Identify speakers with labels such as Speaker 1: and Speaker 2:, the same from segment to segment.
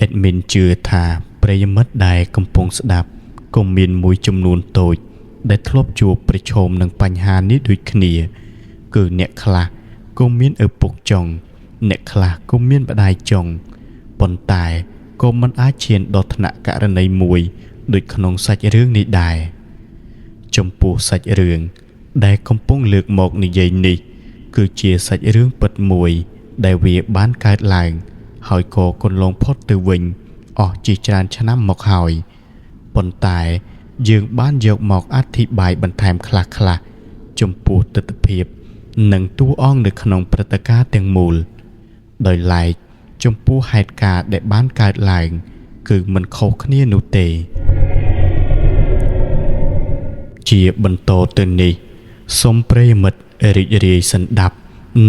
Speaker 1: admin ជឿថាប្រិយមិត្តដែលកំពុងស្ដាប់ក៏មានមួយចំនួនតូចដែលធ្លាប់ជួបប្រឈមនឹងបញ្ហានេះដូចគ្នាគឺអ្នកខ្លះក៏មានឪពុកចុងអ្នកខ្លះក៏មានម្ដាយចុងប៉ុន្តែក៏មិនអាចឈានដល់ថ្នាក់ករណីមួយដូចក្នុងសាច់រឿងនេះដែរចំពោះសាច់រឿងដែលកំពុងលើកមកនិយាយនេះគឺជាសាច់រឿងពិតមួយដែលវាបានកើតឡើងហើយក៏កន្លងផុតទៅវិញអស់ជាច្រើនឆ្នាំមកហើយប៉ុន្តែយើងបានយកមកអធិប្បាយបន្ថែមខ្លះៗចំពោះទិដ្ឋភាពនិងតួអង្គនៅក្នុងព្រឹត្តិការណ៍ទាំងមូលដោយឡែកចំពោះហេតុការណ៍ដែលបានកើតឡើងគឺមិនខុសគ្នានោះទេជាបន្តទៅនេះសូមប្រិយមិត្តរីករាយស្ដាប់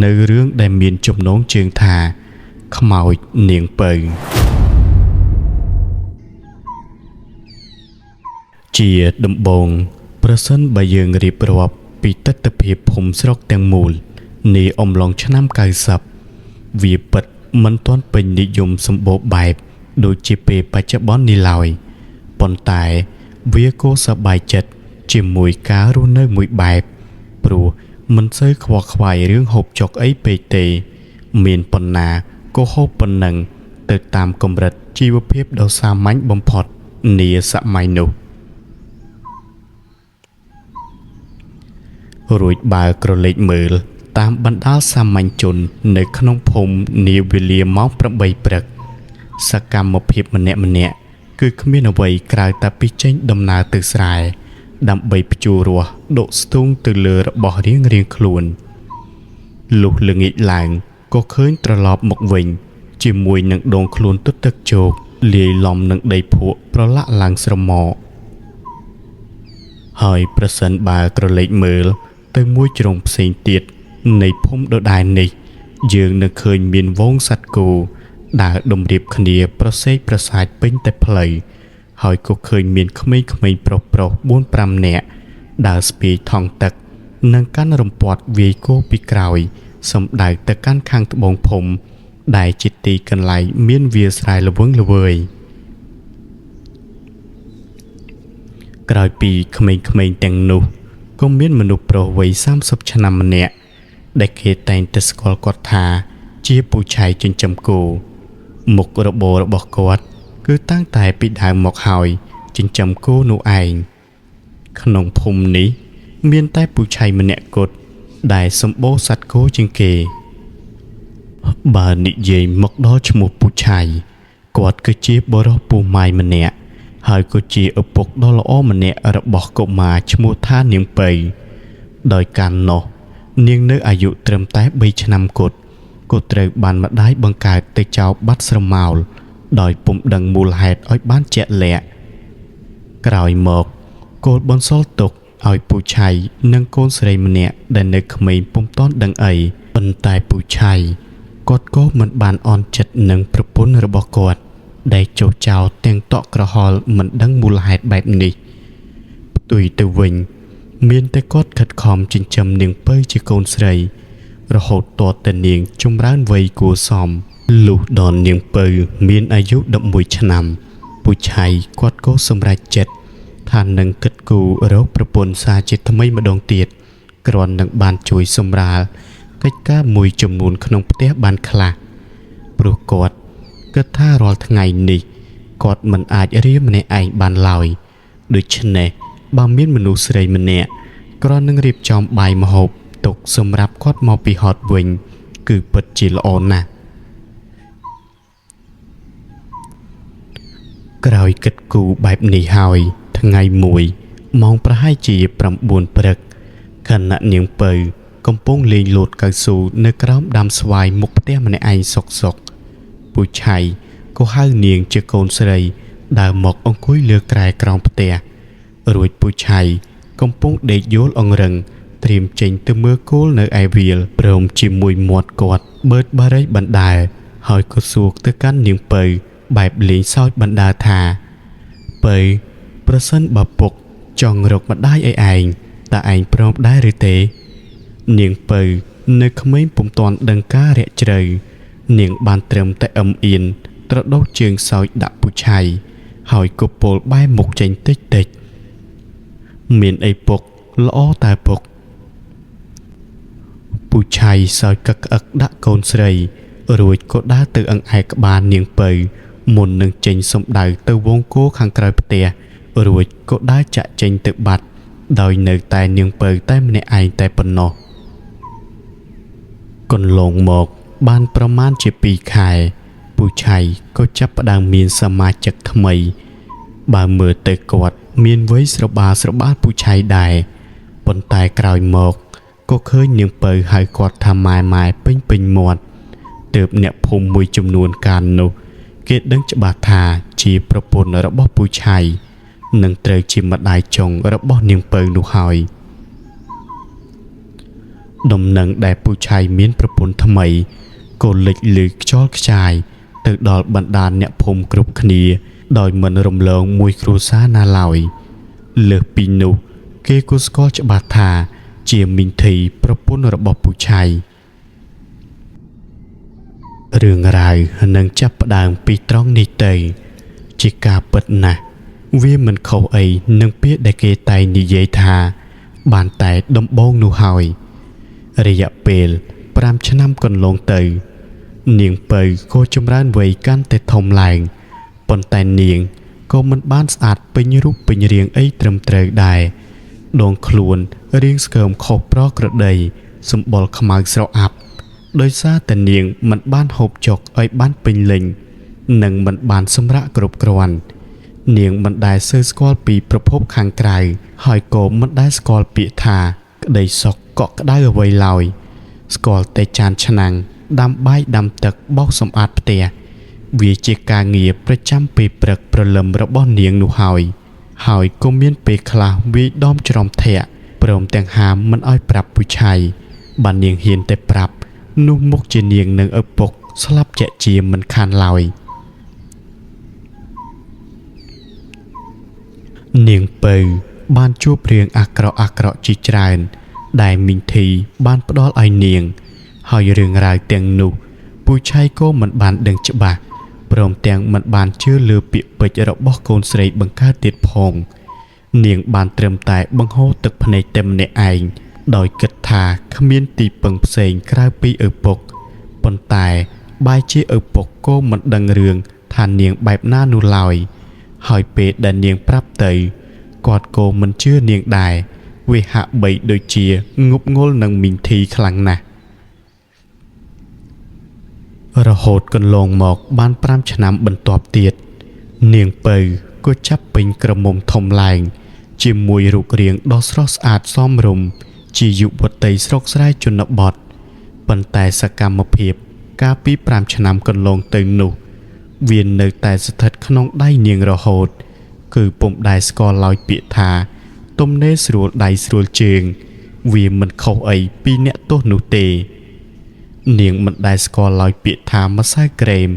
Speaker 1: នៅរឿងដែលមានចំណងជើងថាខ្មោចនាងពៅជាដំបូងប្រសិនបើយើងរៀបរាប់ពីទិដ្ឋភាពភូមិស្រុកទាំងមូលនាអំឡុងឆ្នាំ90វាពិតមិនទាន់ពេញនិយមសម្បូរបែបដូចជាពេលបច្ចុប្បន្ននេះឡើយប៉ុន្តែវាក៏សប្បាយចិត្តជាមួយការរស់នៅមួយបែបព្រោះមិនសូវខ្វល់ខ្វាយរឿងហូបចុកអីពេកទេមានប៉ុណ្ណាក៏ហូបប៉ុណ្ណឹងទៅតាមកម្រិតជីវភាពដ៏សាមញ្ញបំផុតនាសម័យនោះរួចបើក្រឡេកមើលតាមបណ្ដាលសាមញ្ញជននៅក្នុងភូមិនាវេលាម៉ោង8ព្រឹកសកម្មភាពម្នាក់ៗគឺគ្មានអ្វីក្រៅតែពីចេញដំណើរទៅស្រែដើម្បីភ្ជួររាស់ដកស្ទូងទៅលើរបស់រៀងៗខ្លួនលុះល្ងាចឡើងក៏ឃើញត្រឡប់មកវិញជាមួយនឹងដងខ្លួនទទឹកជោគលាយឡំនឹងដីភក់ប្រឡាក់ឡើងស្រមកហើយប្រសិនបើក្រឡេកមើលទៅមួយជ្រុងផ្សេងទៀតនៃភូមិដដែលនេះយើងនៅឃើញមានហ្វូងសត្វគោដើរតម្រៀបគ្នាប្រសេកប្រសាចពេញតែផ្លូវហើយក៏ឃើញមានក្មេងៗប្រុសៗ 4-5 នាក់ដើរស្ពាយថង់ទឹកនិងកាន់រំពាត់វាយគោពីក្រោយសំដៅទៅកាន់ខាងត្បូងភូមិដែលជាទីកន្លែងមានវាលស្រែល្វឹងល្វើយក្រោយពីក្មេងៗទាំងនោះក៏មានមនុស្សប្រុសវ័យ30ឆ្នាំម្នាក់ដែលគេតែងតែស្គាល់គាត់ថាជាពូឆៃចិញ្ចឹមគោមុខរបររបស់គាត់គឺតាំងតែពីដើមមកហើយចិញ្ចឹមគោនោះឯងក្នុងភូមិនេះមានតែពូឆៃម្នាក់គត់ដែលសម្បូរសត្វគោជាងគេបើនិយាយមកដល់ឈ្មោះពូឆៃគាត់គឺជាបុរសពូម៉ាយម្នាក់ហើយក៏ជាឪពុកដ៏ល្អម្នាក់របស់កុមារឈ្មោះថានាងពៅដោយកាលនោះនាងនៅអាយុត្រឹមតែ3ឆ្នាំគត់ក៏ត្រូវបានម្ដាយបង្កើតទៅចោលបាត់ស្រមោលដោយពុំដឹងមូលហេតុឲ្យបានជាក់លាក់ក្រោយមកកូនបន្សល់ទុកឲ្យពូឆៃនិងកូនស្រីម្នាក់ដែលនៅក្មេងពុំទាន់ដឹងអីប៉ុន្តែពូឆៃគាត់ក៏មិនបានអន់ចិត្តនឹងប្រពន្ធរបស់គាត់ដែលចុះចោលទាំងតក់ក្រហល់មិនដឹងមូលហេតុបែបនេះផ្ទុយទៅវិញមានតែគាត់ខិតខំចិញ្ចឹមនាងពៅជាកូនស្រីរហូតទាល់តែនាងចម្រើនវ័យគួរសមលុះដល់នាងពៅមានអាយុ11ឆ្នាំពូឆៃគាត់ក៏សម្រេចចិត្តថានឹងគិតគូររកប្រពន្ធសាជាថ្មីម្ដងទៀតគ្រាន់នឹងបានជួយសម្រាលកិច្ចការមួយចំនួនក្នុងផ្ទះបានខ្លះព្រោះគាត់គិតថារាល់ថ្ងៃនេះគាត់មិនអាចរៀមម្នាក់ឯងបានឡើយដូច្នេះបើមានមនុស្សស្រីម្នាក់គ្រាន់នឹងរៀបចំបាយម្ហូបទុកសម្រាប់គាត់មកពីហត់វិញគឺពិតជាល្អណាស់ក្រោយគិតគូរបែបនេះហើយថ្ងៃមួយម៉ោងប្រហែលជា9ព្រឹកខណៈនាងពៅកំពុងលេងលោតកៅស៊ូនៅក្រោមដើមស្វាយមុខផ្ទះម្នាក់ឯងសុកៗពូឆៃក៏ហៅនាងជាកូនស្រីដើរមកអង្គុយលើគ្រែក្រោមផ្ទះរួចពូឆៃកំពុងដេកយោលអង្រឹងត្រៀមចេញទៅមើលគោលនៅឯវាលព្រមជាមួយមាត់គាត់បឺតបារីបណ្ដើហើយក៏សួរទៅកាន់នាងពៅបែបលេងសើចបណ្ដើថាពៅប្រសិនបើពុកចង់រកម្ដាយឲ្យឯងតើឯងព្រមដែរឬទេនាងពៅនៅក្មេងពុំទាន់ដឹងការរាក់ជ្រៅនាងបានត្រឹមតែអឹមអៀន ត្រដោសជើងសោចដាក់ពូឆៃហើយក៏ពោលបែរមុខចេញតិចតិចមានអីពុកល្អតែពុកពូឆៃសោចកឹកក្អឹកដាក់កូនស្រីរួចក៏ដើរទៅអង្អែលក្បាលនាងពៅមុននឹងចេញសំដៅទៅវងគោខាងក្រោយផ្ទះរួចក៏ដើរចាក់ចេញទៅបាត់ដោយនៅតែនាងពៅតែម្នាក់ឯងតែប៉ុណ្ណោះកន្លងមកបានប្រមាណជា2ខែពូឆៃក៏ចាប់ផ្ដើមមានសមាជិកថ្មីបើមើលទៅគាត់មានវ័យស្របាលស្របាលពូឆៃដែរប៉ុន្តែក្រោយមកក៏ឃើញនាងពៅហៅគាត់ថាម៉ែម៉ែពេញពេញមាត់ទើបអ្នកភូមិមួយចំនួនកាលនោះគេដឹងច្បាស់ថាជាប្រពន្ធរបស់ពូឆៃនិងត្រូវជាម្ដាយចុងរបស់នាងពៅនោះហើយដំណឹងដែលពូឆៃមានប្រពន្ធថ្មីក៏លេចលឺខ្យល់ខ្ចាយទៅដល់បណ្ដាអ្នកភូមិគ្រប់គ្នាដោយមិនរំលងមួយគ្រួសារណាឡើយលើសពីនោះគេក៏ស្គាល់ច្បាស់ថាជាមីងធីប្រពន្ធរបស់ពូឆៃរឿងរ៉ាវនឹងចាប់ផ្ដើមពីត្រង់នេះទៅជាការពិតណាស់វាមិនខុសអីនឹងពាក្យដែលគេតែងនិយាយថាបានតែដំបូងនោះហើយរយៈពេល5ឆ្នាំកន្លងទៅនាងពៅក៏ចម្រើនវ័យកាន់តែធំឡើងប៉ុន្តែនាងក៏មិនបានស្អាតពេញរូបពេញរាងអីត្រឹមត្រូវដែរដងខ្លួនរាងស្គមខុសប្រក្រតីសម្បុរខ្មៅស្រអាប់ដោយសារតែនាងមិនបានហូបចុកឲ្យបានពេញលេញនិងមិនបានសម្រាកគ្រប់គ្រាន់នាងមិនដែលសូវស្គាល់ពីប្រភពខាងក្រៅហើយក៏មិនដែលស្គាល់ពាក្យថាក្តីសុខកក់ក្ដៅអ្វីឡើយស្គាល់តែចានឆ្នាំងដាំបាយដាំទឹកបោសសម្អាតផ្ទះវាជាការងារប្រចាំពេលព្រឹកព្រលឹមរបស់នាងនោះហើយហើយក៏មានពេលខ្លះវាយដំច្រំធាក់ព្រមទាំងហាមមិនឲ្យប្រាប់ពូឆៃបាននាងហ៊ានតែប្រាប់នោះមុខជានាងនឹងឪពុកស្លាប់ជាក់ជាមិនខានឡើយនាងពៅបានជួបរឿងអាក្រក់អាក្រក់ជាច្រើនដែលមីងធីបានផ្ដល់ឲ្យនាងហើយរឿងរ៉ាវទាំងនោះពូឆៃក៏មិនបានដឹងច្បាស់ព្រមទាំងមិនបានជឿលើពាក្យពេចន៍របស់កូនស្រីបង្កើតទៀតផងនាងបានត្រឹមតែបង្ហូរទឹកភ្នែកតែម្នាក់ឯងដោយគិតថាគ្មានទីពឹងផ្សេងក្រៅពីឪពុកប៉ុន្តែបែរជាឪពុកក៏មិនដឹងរឿងថានាងបែបណានោះឡើយហើយពេលដែលនាងប្រាប់ទៅគាត់ក៏មិនជឿនាងដែរវាហាក់បីដូចជាងប់ងល់នឹងមីងធីខ្លាំងណាស់រហូតកន្លងមកបាន5ឆ្នាំបន្ទាប់ទៀតនាងពៅក៏ចាប់ពេញក្រមុំធំឡើងជាមួយរូបរាងដ៏ស្រស់ស្អាតសមរម្យជាយុវតីស្រុកស្រែជនបទប៉ុន្តែសកម្មភាពកាលពី5ឆ្នាំកន្លងទៅនោះវានៅតែស្ថិតក្នុងដៃនាងរហូតគឺពុំដែលស្គាល់ឡើយពាក្យថាទំនេរស្រួលដៃស្រួលជើងវាមិនខុសអីពីអ្នកទោសនោះទេនាងមិនដែលស្គាល់ឡើយពាក្យថាម្សៅក្រែម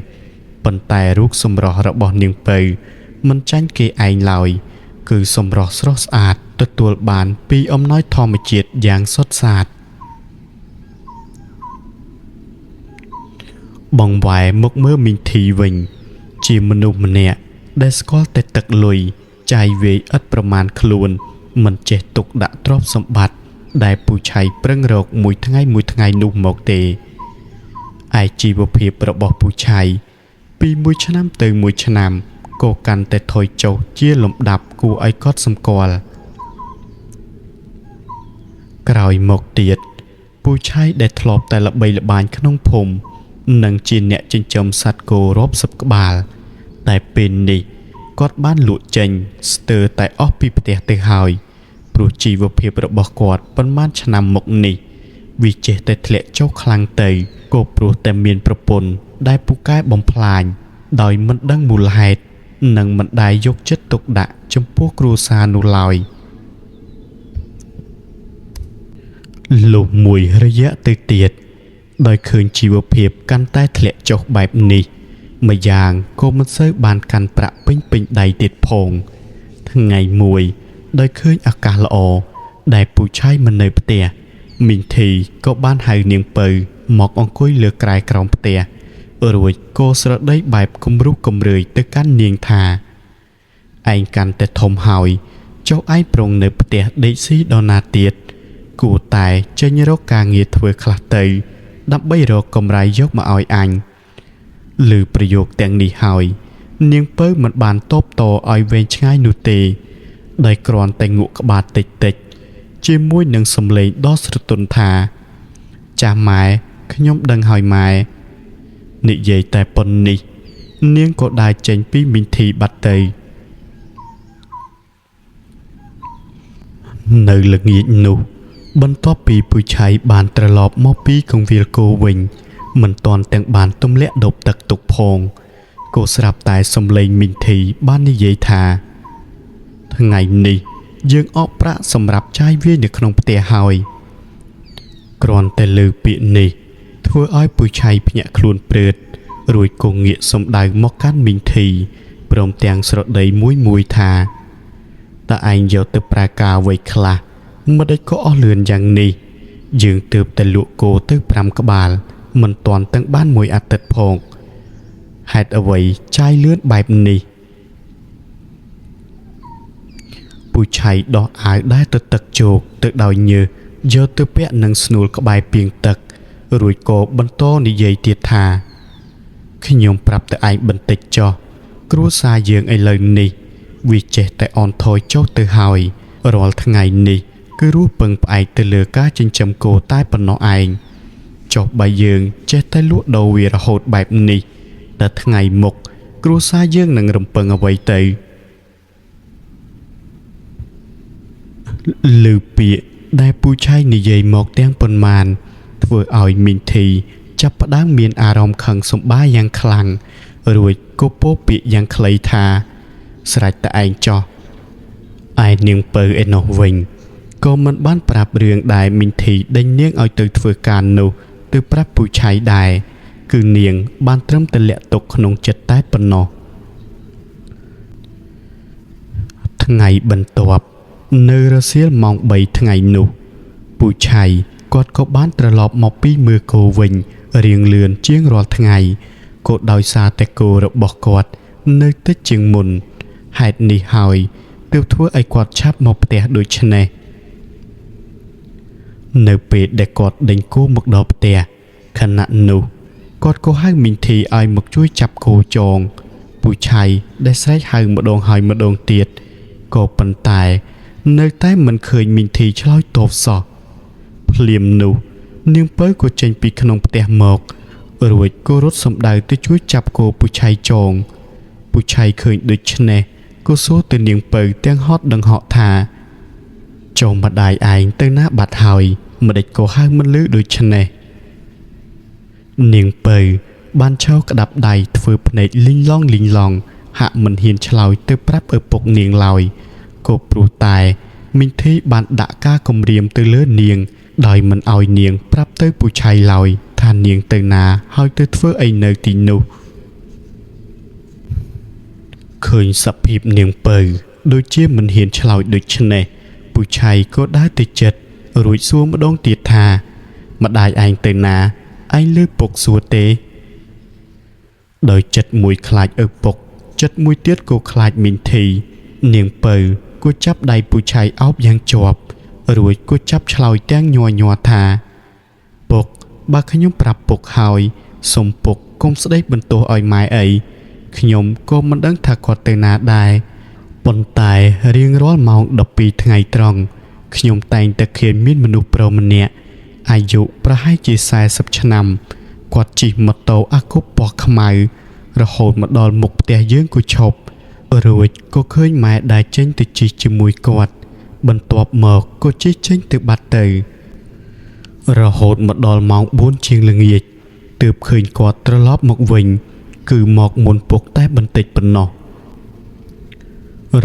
Speaker 1: ប៉ុន្តែរូបសម្រស់របស់នាងពៅមិនចាញ់គេឯងឡើយគឺសម្រស់ស្រស់ស្អាតទទួលបានពីអំណោយធម្មជាតិយ៉ាងសុទ្ធសាធបងវ៉ែមកមើលមីងធីវិញជាមនុស្សម្នាក់ដែលស្គាល់តែទឹកលុយចាយវាយឥតប្រមាណខ្លួនមិនចេះទុកដាក់ទ្រព្យសម្បត្តិដែលពូឆៃប្រឹងរកមួយថ្ងៃមួយថ្ងៃនោះមកទេឯជីវភាពរបស់ពូឆៃពីមួយឆ្នាំទៅមួយឆ្នាំក៏កាន់តែថយចុះជាលំដាប់គួរឲ្យកត់សម្គាល់ក្រោយមកទៀតពូឆៃដែលធ្លាប់តែល្បីល្បាញក្នុងភូមិនិងជាអ្នកចិញ្ចឹមសត្វគោរាប់សិបក្បាលតែពេលនេះគាត់បានលក់ចេញស្ទើរតែអស់ពីផ្ទះទៅហើយព្រោះជីវភាពរបស់គាត់ប៉ុន្មានឆ្នាំមកនេះវាចេះតែធ្លាក់ចុះខ្លាំងទៅក៏ព្រោះតែមានប្រពន្ធដែលពូកែបំផ្លាញដោយមិនដឹងមូលហេតុនិងមិនដែលយកចិត្តទុកដាក់ចំពោះគ្រួសារនោះឡើយលុះមួយរយៈទៅទៀតដោយឃើញជីវភាពកាន់តែធ្លាក់ចុះបែបនេះម្យ៉ាងក៏មិនសូវបានកាន់ប្រាក់ពេញពេញដៃទៀតផងថ្ងៃមួយដោយឃើញឱកាសល្អដែលពូឆៃមិននៅផ្ទះមីងធីក៏បានហៅនាងពៅមកអង្គុយលើគ្រែក្រោមផ្ទះ រួចក៏ស្រដីបែបគំរុះគំរើយទៅកាន់នាងថាឯងកាន់តែធំហើយចុះឯងប្រុងនៅផ្ទះដេកស៊ីដល់ណាទៀតគួរតែចេញរកការងារធ្វើខ្លះទៅដើម្បីរកកម្រៃយកមកឲ្យអញឮប្រយោគទាំងនេះហើយនាងពៅមិនបានតបតឲ្យវែងឆ្ងាយនោះទេដោយគ្រាន់តែងក់ក្បាលតិចតិចជាមួយនឹងសំឡេងដ៏ស្រទន់ថាចាស់ម៉ែខ្ញុំដឹងហើយម៉ែនិយាយតែប៉ុណ្នេះនាងក៏ដើរចេញពីមីងធីបាត់ទៅនៅល្ងាចនោះបន្ទាប់ពីពូឆៃបានត្រឡប់មកពីកងវិលគោវិញមិនទាន់ទាំងបានទម្លាក់ដបទឹកទុកផងក៏ស្រាប់តែសំឡេងមីងធីបាននិយាយថាថ្ងៃនេះយើងអកប្រាក់សម្រាប់ចាយវាយនៅក្នុងផ្ទះហើយគ្រាន់តែលើពាក្យនេះធ្វើឲ្យពូឆៃភ្ញាក់ខ្លួនព្រឺតរួចក៏ងាកសំដៅមកកាន់មីងធីព្រមទាំងស្រដីមួយមួយថាតើឯងយកទៅប្រើការអ្វីខ្លះមិនដេចក៏អស់លឿនយ៉ាងនេះយើងទើបតែលក់គោទៅ5ក្បាលមិនទាន់ទាំងបានមួយអាទិត្យផងហេតុអ្វីចាយលឿនបែបនេះពូឆៃដោះអាវដែលទៅទឹកជោកទៅដោយញើសយកទៅពាក់នឹងស្នួលក្បែរពាងទឹករួចក៏បន្តនិយាយទៀតថាខ្ញុំប្រាប់ទៅឯងបន្តិចចុះគ្រួសារយើងឥឡូវនេះវាចេះតែអន់ថយចុះទៅហើយរាល់ថ្ងៃនេះគឺរស់ពឹងផ្អែកទៅលើការចិញ្ចឹមគោតែប៉ុណ្ណោះឯងចុះបើយើងចេះតែលក់ដូរវារហូតបែបនេះតែថ្ងៃមុខគ្រួសារយើងនឹងរំពឹងអ្វីទៅឮពាក្យដែលពូឆៃនិយាយមកទាំងប៉ុន្មានធ្វើឲ្យមីងធីចាប់ផ្ដើមមានអារម្មណ៍ខឹងសម្បាយ៉ាងខ្លាំងរួចក៏ពោលពាក្យយ៉ាងខ្លីថាស្រេចតែឯងចោះឯនាងពៅឯណោះវិញក៏មិនបានប្រាប់រឿងដែលមីងធីដេញនាងឲ្យទៅធ្វើការនោះទៅប្រាប់ពូឆៃដែរគឺនាងបានត្រឹមតែលាក់ទុកក្នុងចិត្តតែប៉ុណ្ណោះថ្ងៃបន្ទាប់នៅរសៀលម៉ោង3ថ្ងៃនោះពូឆៃគាត់ក៏បានត្រឡប់មកពីមើលគោវិញរៀងលឿនជាងរាល់ថ្ងៃក៏ដោយសារតែគោរបស់គាត់នៅតិចជាងមុនហេតុនេះហើយទើបធ្វើឲ្យគាត់ឆាប់មកផ្ទះដូចនេះនៅពេលដែលគាត់ដេញគោមកដល់ផ្ទះខណៈនោះគាត់ក៏ហៅមីងធីឲ្យមកជួយចាប់គោចងពូឆៃដែលស្រែកហៅម្ដងហើយម្ដងទៀតក៏ប៉ុន្តែនៅតែមិនឃើញមីងធីឆ្លើយតបសោះភ្លាមនោះនាងពៅក៏ចេញពីក្នុងផ្ទះមករួចក៏រត់សំដៅទៅជួយចាប់គោពូឆៃចងពូឆៃឃើញដូច្នេះក៏សួរទៅនាងពៅទាំងហត់ដង្ហក់ថាចុះម្ដាយឯងទៅណាបាត់ហើយម្ដេចក៏ហៅមិនលឺដូច្នេះនាងពៅបានឈរក្តាប់ដៃធ្វើភ្នែកលីងឡងលីងឡងហាក់មិនហ៊ានឆ្លើយទៅប្រាប់ឪពុកនាងឡើយក៏ព្រោះតែមីងធីបានដាក់ការគំរាមទៅលើនាងដោយមិនឲ្យនាងប្រាប់ទៅពូឆៃឡើយថានាងទៅណាហើយទៅធ្វើអីនៅទីនោះឃើញសភាពនាងពៅដូចជាមិនហ៊ានឆ្លើយដូច្នេះពូឆៃក៏ដើរទៅចិត្តរួចសួរម្ដងទៀតថាម្ដាយឯងទៅណាឯងលើពុកសួរទេដោយចិត្តមួយខ្លាចឪពុកចិត្តមួយទៀតក៏ខ្លាចមីងធីនាងពៅក៏ចាប់ដៃពូឆៃអោបយ៉ាងជាប់រួចក៏ចាប់ឆ្លើយទាំងញ័រញ័រថាពុកបើខ្ញុំប្រាប់ពុកហើយសូមពុកកុំស្ដីបន្ទោសឲ្យម៉ែអីខ្ញុំក៏មិនដឹងថាគាត់ទៅណាដែរប៉ុន្តែរៀងរាល់ម៉ោង12ថ្ងៃត្រង់ខ្ញុំតែងតែឃើញមានមនុស្សប្រុសម្នាក់អាយុប្រហែលជា40ឆ្នាំគាត់ជិះម៉ូតូអាគុបពណ៌ខ្មៅរហូតមកដល់មុខផ្ទះយើងក៏ឈប់រួចក៏ឃើញម៉ែដែលចេញទៅជិះជាមួយគាត់បន្ទាប់មកក៏ជិះចេញទៅបាត់ទៅរហូតមកដល់ម៉ោង4ជាងល្ងាចទើបឃើញគាត់ត្រឡប់មកវិញគឺមកមុនពុកតែបន្តិចប៉ុណ្ណោះ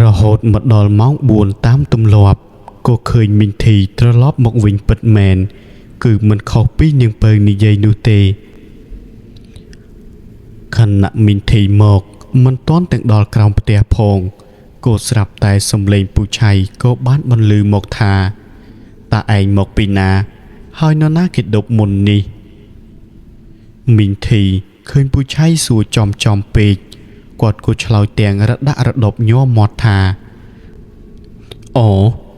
Speaker 1: រហូតមកដល់ម៉ោង4តាមទម្លាប់ក៏ឃើញមីងធីត្រឡប់មកវិញពិតមែនគឺមិនខុសពីនាងពៅនិយាយនោះទេខណៈមីងធីមកមិនទាន់ទាំងដល់ក្រោមផ្ទះផងក៏ស្រាប់តែសំឡេងពូឆៃក៏បានបន្លឺមកថាតាឯងមកពីណាហើយនរណាគេដប់មុននេះមីងធី ឃើញពូឆៃសួរចំចំពេកគាត់ក៏ឆ្លើយទាំងរដាក់រដប់ញ័រមាត់ថាអូ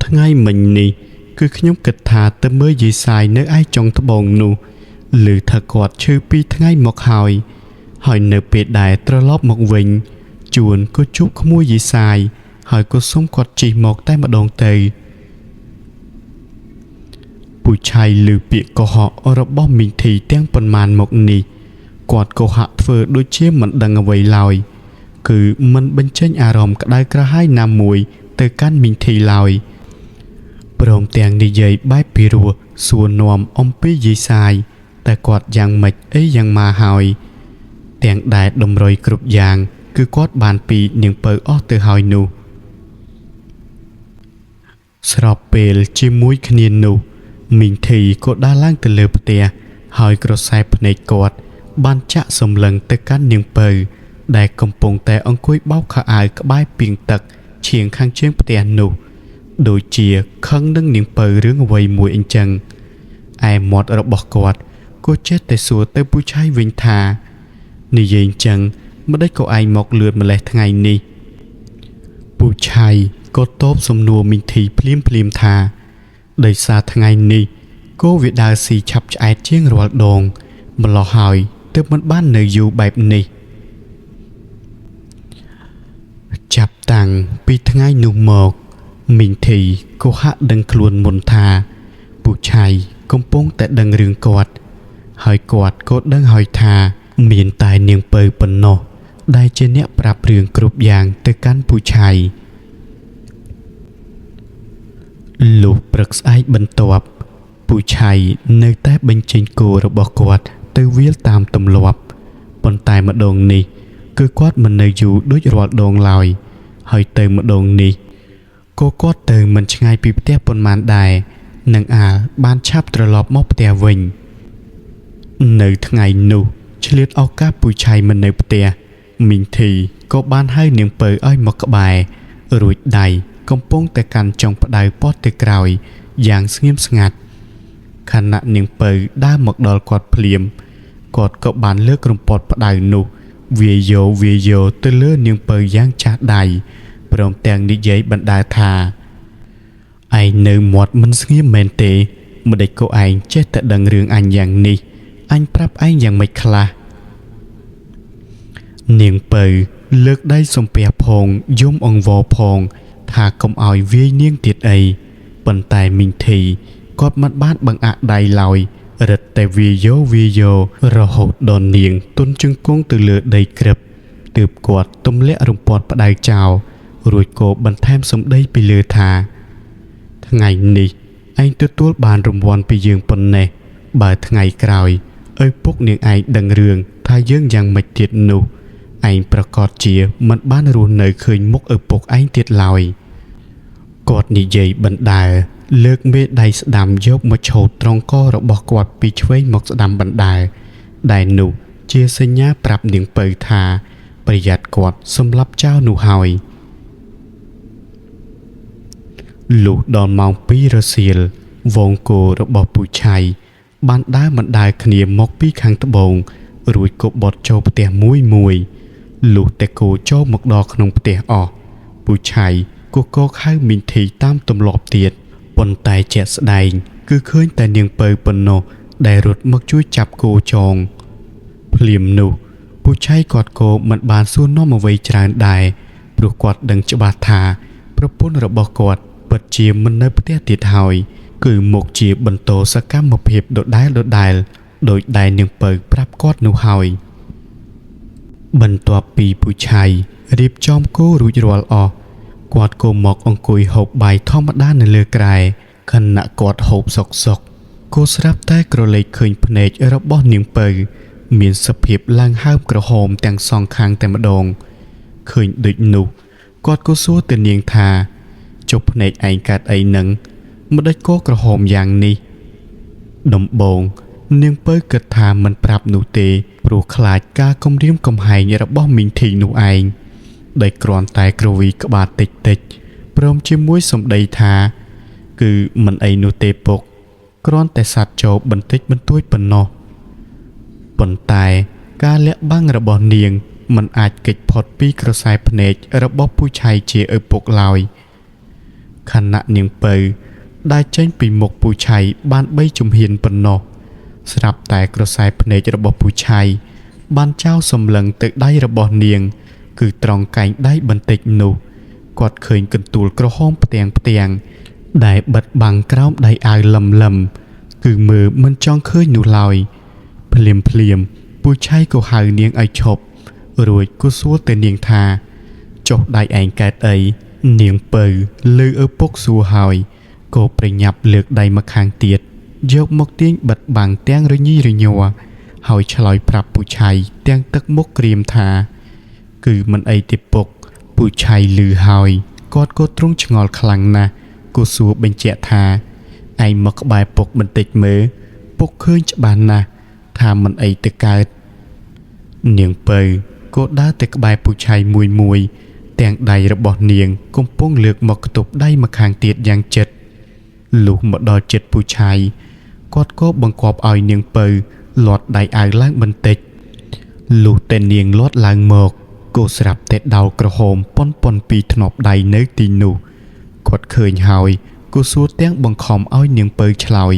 Speaker 1: ថ្ងៃមិញនេះគឺខ្ញុំគិតថាទៅមើលយាយសាយនៅឯចុងត្បូងនោះឮថាគាត់ឈឺពីថ្ងៃមកហើយហើយនៅពេលដែលត្រឡប់មកវិញជួនក៏ជួបក្មួយយាយសាយហើយក៏សុំគាត់ជិះមកតែម្ដងទៅពូឆៃឮពាក្យកុហករបស់មីងធីទាំងប៉ុន្មានមកនេះគាត់ក៏ហាក់ធ្វើដូចជាមិនដឹងអ្វីឡើយគឺមិនបញ្ចេញអារម្មណ៍ក្តៅក្រហាយណាមួយទៅកាន់មីងធីឡើយព្រមទាំងនិយាយបែបពីរោះសួរនាំអំពីយាយសាយតែគាត់យ៉ាងម៉េចអីយ៉ាងម៉ាហើយទាំងដែលតម្រុយគ្រប់យ៉ាងគឺគាត់បានពីនាងពៅអស់ទៅហើយនោះស្របពេលជាមួយគ្នានោះមីងធីក៏ដើរឡើងទៅលើផ្ទះហើយក្រសែភ្នែកគាត់បានចាក់សម្លឹងទៅកាន់នាងពៅដែលកំពុងតែអង្គុយបោកខោអាវក្បែរពាងទឹកឈៀងខាងជើងផ្ទះនោះដូចជាខឹងនឹងនាងពៅរឿងអ្វីមួយអញ្ចឹងឯមាត់របស់គាត់ក៏ចេះតែសួរទៅពូឆៃវិញថានិយាយអញ្ចឹងម្ដេចក៏ឯងមកលឿនម្លេះថ្ងៃនេះពូឆៃក៏តបសំណួរមីងធីភ្លាមភ្លាមថាដោយសារថ្ងៃនេះគោវាដើរស៊ីឆាប់ឆ្អែតជាងរាល់ដងម្លោះហើយទើបមិនបាននៅយូរបែបនេះចាប់តាំងពីថ្ងៃនោះមកមីងធីក៏ហាក់ដឹងខ្លួនមុនថាពូឆៃកំពុងតែដឹងរឿងគាត់ហើយគាត់ក៏ដឹងហើយថាមានតែនាងពៅប៉ុណ្ណោះដែលជាអ្នកប្រាប់រឿងគ្រប់យ៉ាងទៅកាន់ពូឆៃលុះព្រឹកស្អែកបន្ទាប់ពូឆៃនៅតែបញ្ចេញគោរបស់គាត់ទៅវាលតាមទម្លាប់ប៉ុន្តែម្ដងនេះគឺគាត់មិននៅយូរដូចរាល់ដងឡើយហើយទៅម្ដងនេះក៏គាត់ទៅមិនឆ្ងាយពីផ្ទះប៉ុន្មានដែរនឹងអាលបានឆាប់ត្រឡប់មកផ្ទះវិញនៅថ្ងៃនោះឆ្លៀតឱកាសពូឆៃមិននៅផ្ទះមីងធីក៏បានហៅនាងពៅឲ្យមកក្បែររួចដៃកំពុងតែកាន់ចុងផ្ដៅប៉ោះទៅក្រោយយ៉ាងស្ងៀមស្ងាត់ខណៈនាងពៅដើរមកដល់គាត់ភ្លាមគាត់ក៏បានលើករំពាត់ផ្ដៅនោះវាយោទៅលើនាងពៅយ៉ាងចាស់ដៃព្រមទាំងនិយាយបណ្ដើថាឯងនៅមាត់មិនស្ងៀមមែនទេម្ដេចក៏ឯងចេះតែដឹងរឿងអញយ៉ាងនេះអញប្រាប់ឯងយ៉ាងម៉េចខ្លះនាងពៅលើកដៃសំពះផងយំអង្វរផងថាកុំឲ្យវាយនាងទៀតអីប៉ុន្តែមីងធីគាត់មិនបានបង្អាក់ដៃឡើយរឹតតែវាយោរហូតដល់នាងទន់ជង្គង់ទៅលើដីក្រឹបទើបគាត់ទម្លាក់រំពាត់ផ្ដៅចោលរួចក៏បន្ថែមសម្ដីពីលើថាថ្ងៃនេះឯងទទួលបានរង្វាន់ពីយើងប៉ុណ្ណេះបើថ្ងៃក្រោយឪពុកនាងឯងដឹងរឿងថាយើងយ៉ាងម៉េចទៀតនោះឯងប្រកាសជាមិនបានរស់នៅឃើញមុខឪពុកឯងទៀតឡើយគាត់និយាយបណ្ដើលើកមេដៃស្ដាំយកមកឆូតត្រង់ករបស់គាត់ពីឆ្វេងមកស្ដាំបណ្ដើដែលនោះជាសញ្ញាប្រាប់នាងពៅថាប្រយ័ត្នគាត់សម្លាប់ចោលនោះហើយលុះដល់ម៉ោង2រសៀលវងគោរបស់ពូឆៃបានដើរបណ្ដើគ្នាមកពីខាងត្បូងរួចក៏បត់ចូលផ្ទះមួយមួយលុះតែគោចូលមកដល់ក្នុងផ្ទះអស់ពូឆៃក៏កកហៅមីងធីតាមទម្លាប់ទៀតប៉ុន្តែជាក់ស្ដែងគឺឃើញតែនាងពៅប៉ុណ្ណោះដែលរត់មកជួយចាប់គោចងភ្លាមនោះពូឆៃគាត់ក៏មិនបានសួរនាំអ្វីច្រើនដែរព្រោះគាត់ដឹងច្បាស់ថាប្រពន្ធរបស់គាត់ពិតជាមិននៅផ្ទះទៀតហើយគឺមកជាបន្តសកម្មភាពដដែលដោយដែលនាងពៅប្រាប់គាត់នោះហើយបន្ទាប់ពីពូឆៃរៀបចំគោរួចរាល់អស់គាត់ក៏មកអង្គុយហូបបាយធម្មតានៅលើគ្រែខណៈគាត់ហូបសុកសុកក៏ស្រាប់តែក្រឡេកឃើញភ្នែករបស់នាងពៅមានសភាពឡើងហើមក្រហមទាំងសងខាងតែម្ដងឃើញដូចនោះគាត់ក៏សួរទៅនាងថាចុះភ្នែកឯងកាត់អីនឹងម្ដេចក៏ក្រហមយ៉ាងនេះដំបងនាងពៅគិតថាមិនប្រាប់នោះទេព្រោះខ្លាចការគំរាមកំហែងរបស់មីងធីនោះឯងដោយគ្រាន់តែគ្រវីក្បាលតិចតិចព្រមជាមួយសម្ដីថាគឺមិនអីនោះទេពុកគ្រាន់តែសัตว์ចូលបន្តិចបន្តួចប៉ុណ្ណោះប៉ុន្តែ ការលាក់បាំងរបស់នាងមិនអាចគេចផុតពីក្រសែភ្នែករបស់ពូឆៃជាឪពុកឡើយខណៈនាងពៅដែលចេញពីមុខពូឆៃបាន3ជំហានប៉ុណ្ណោះស្រាប់តែក្រសែភ្នែករបស់ពូឆៃបានចោលសម្លឹងទៅដៃរបស់នាងគឺត្រង់កែងដៃបន្តិចនោះគាត់ឃើញកន្ទួលក្រហមផ្ទាំងផ្ទាំងដែលបិទបាំងក្រោមដៃអាវលឹមលឹមគឺមើលមិនចង់ឃើញនោះឡើយភ្លាមភ្លាមពូឆៃក៏ហៅនាងឲ្យឈប់រួចក៏សួរទៅនាងថាចុះដៃឯងកើតអីនាងពៅលើឪពុកសួរហើយក៏ប្រញាប់លើកដៃមកខាងទៀតយកមកទាញបិទបាំងទាំងរញីរញ័រហើយឆ្លើយប្រាប់ពូឆៃទាំងទឹកមុខក្រៀមថាគឺមិនអីទេពុកពូឆៃឮហើយគាត់ក៏ទ្រង់ឆ្ងល់ខ្លាំងណាស់ក៏សួរបញ្ជាក់ថាឯងមកក្បែរពុកបន្តិចមើលពុកឃើញច្បាស់ណាស់ថាមិនអីទៅកើតនាងពៅក៏ដើរទៅក្បែរពូឆៃមួយមួយទាំងដៃរបស់នាងកំពុងលើកមកខ្ទប់ដៃម្ខាងទៀតយ៉ាងជិតលុះមកដល់ជិតពូឆៃគាត់ក៏បង្គាប់ឲ្យនាងពៅលាត់ដៃអាវឡើងបន្តិចលុះតែនាងលាត់ឡើងមកក៏ស្រាប់តែដោលក្រហមប៉ុនប៉ុនពីធ្នាប់ដៃនៅទីនោះគាត់ឃើញហើយក៏សួរទាំងបង្ខំឲ្យនាងពៅឆ្លើយ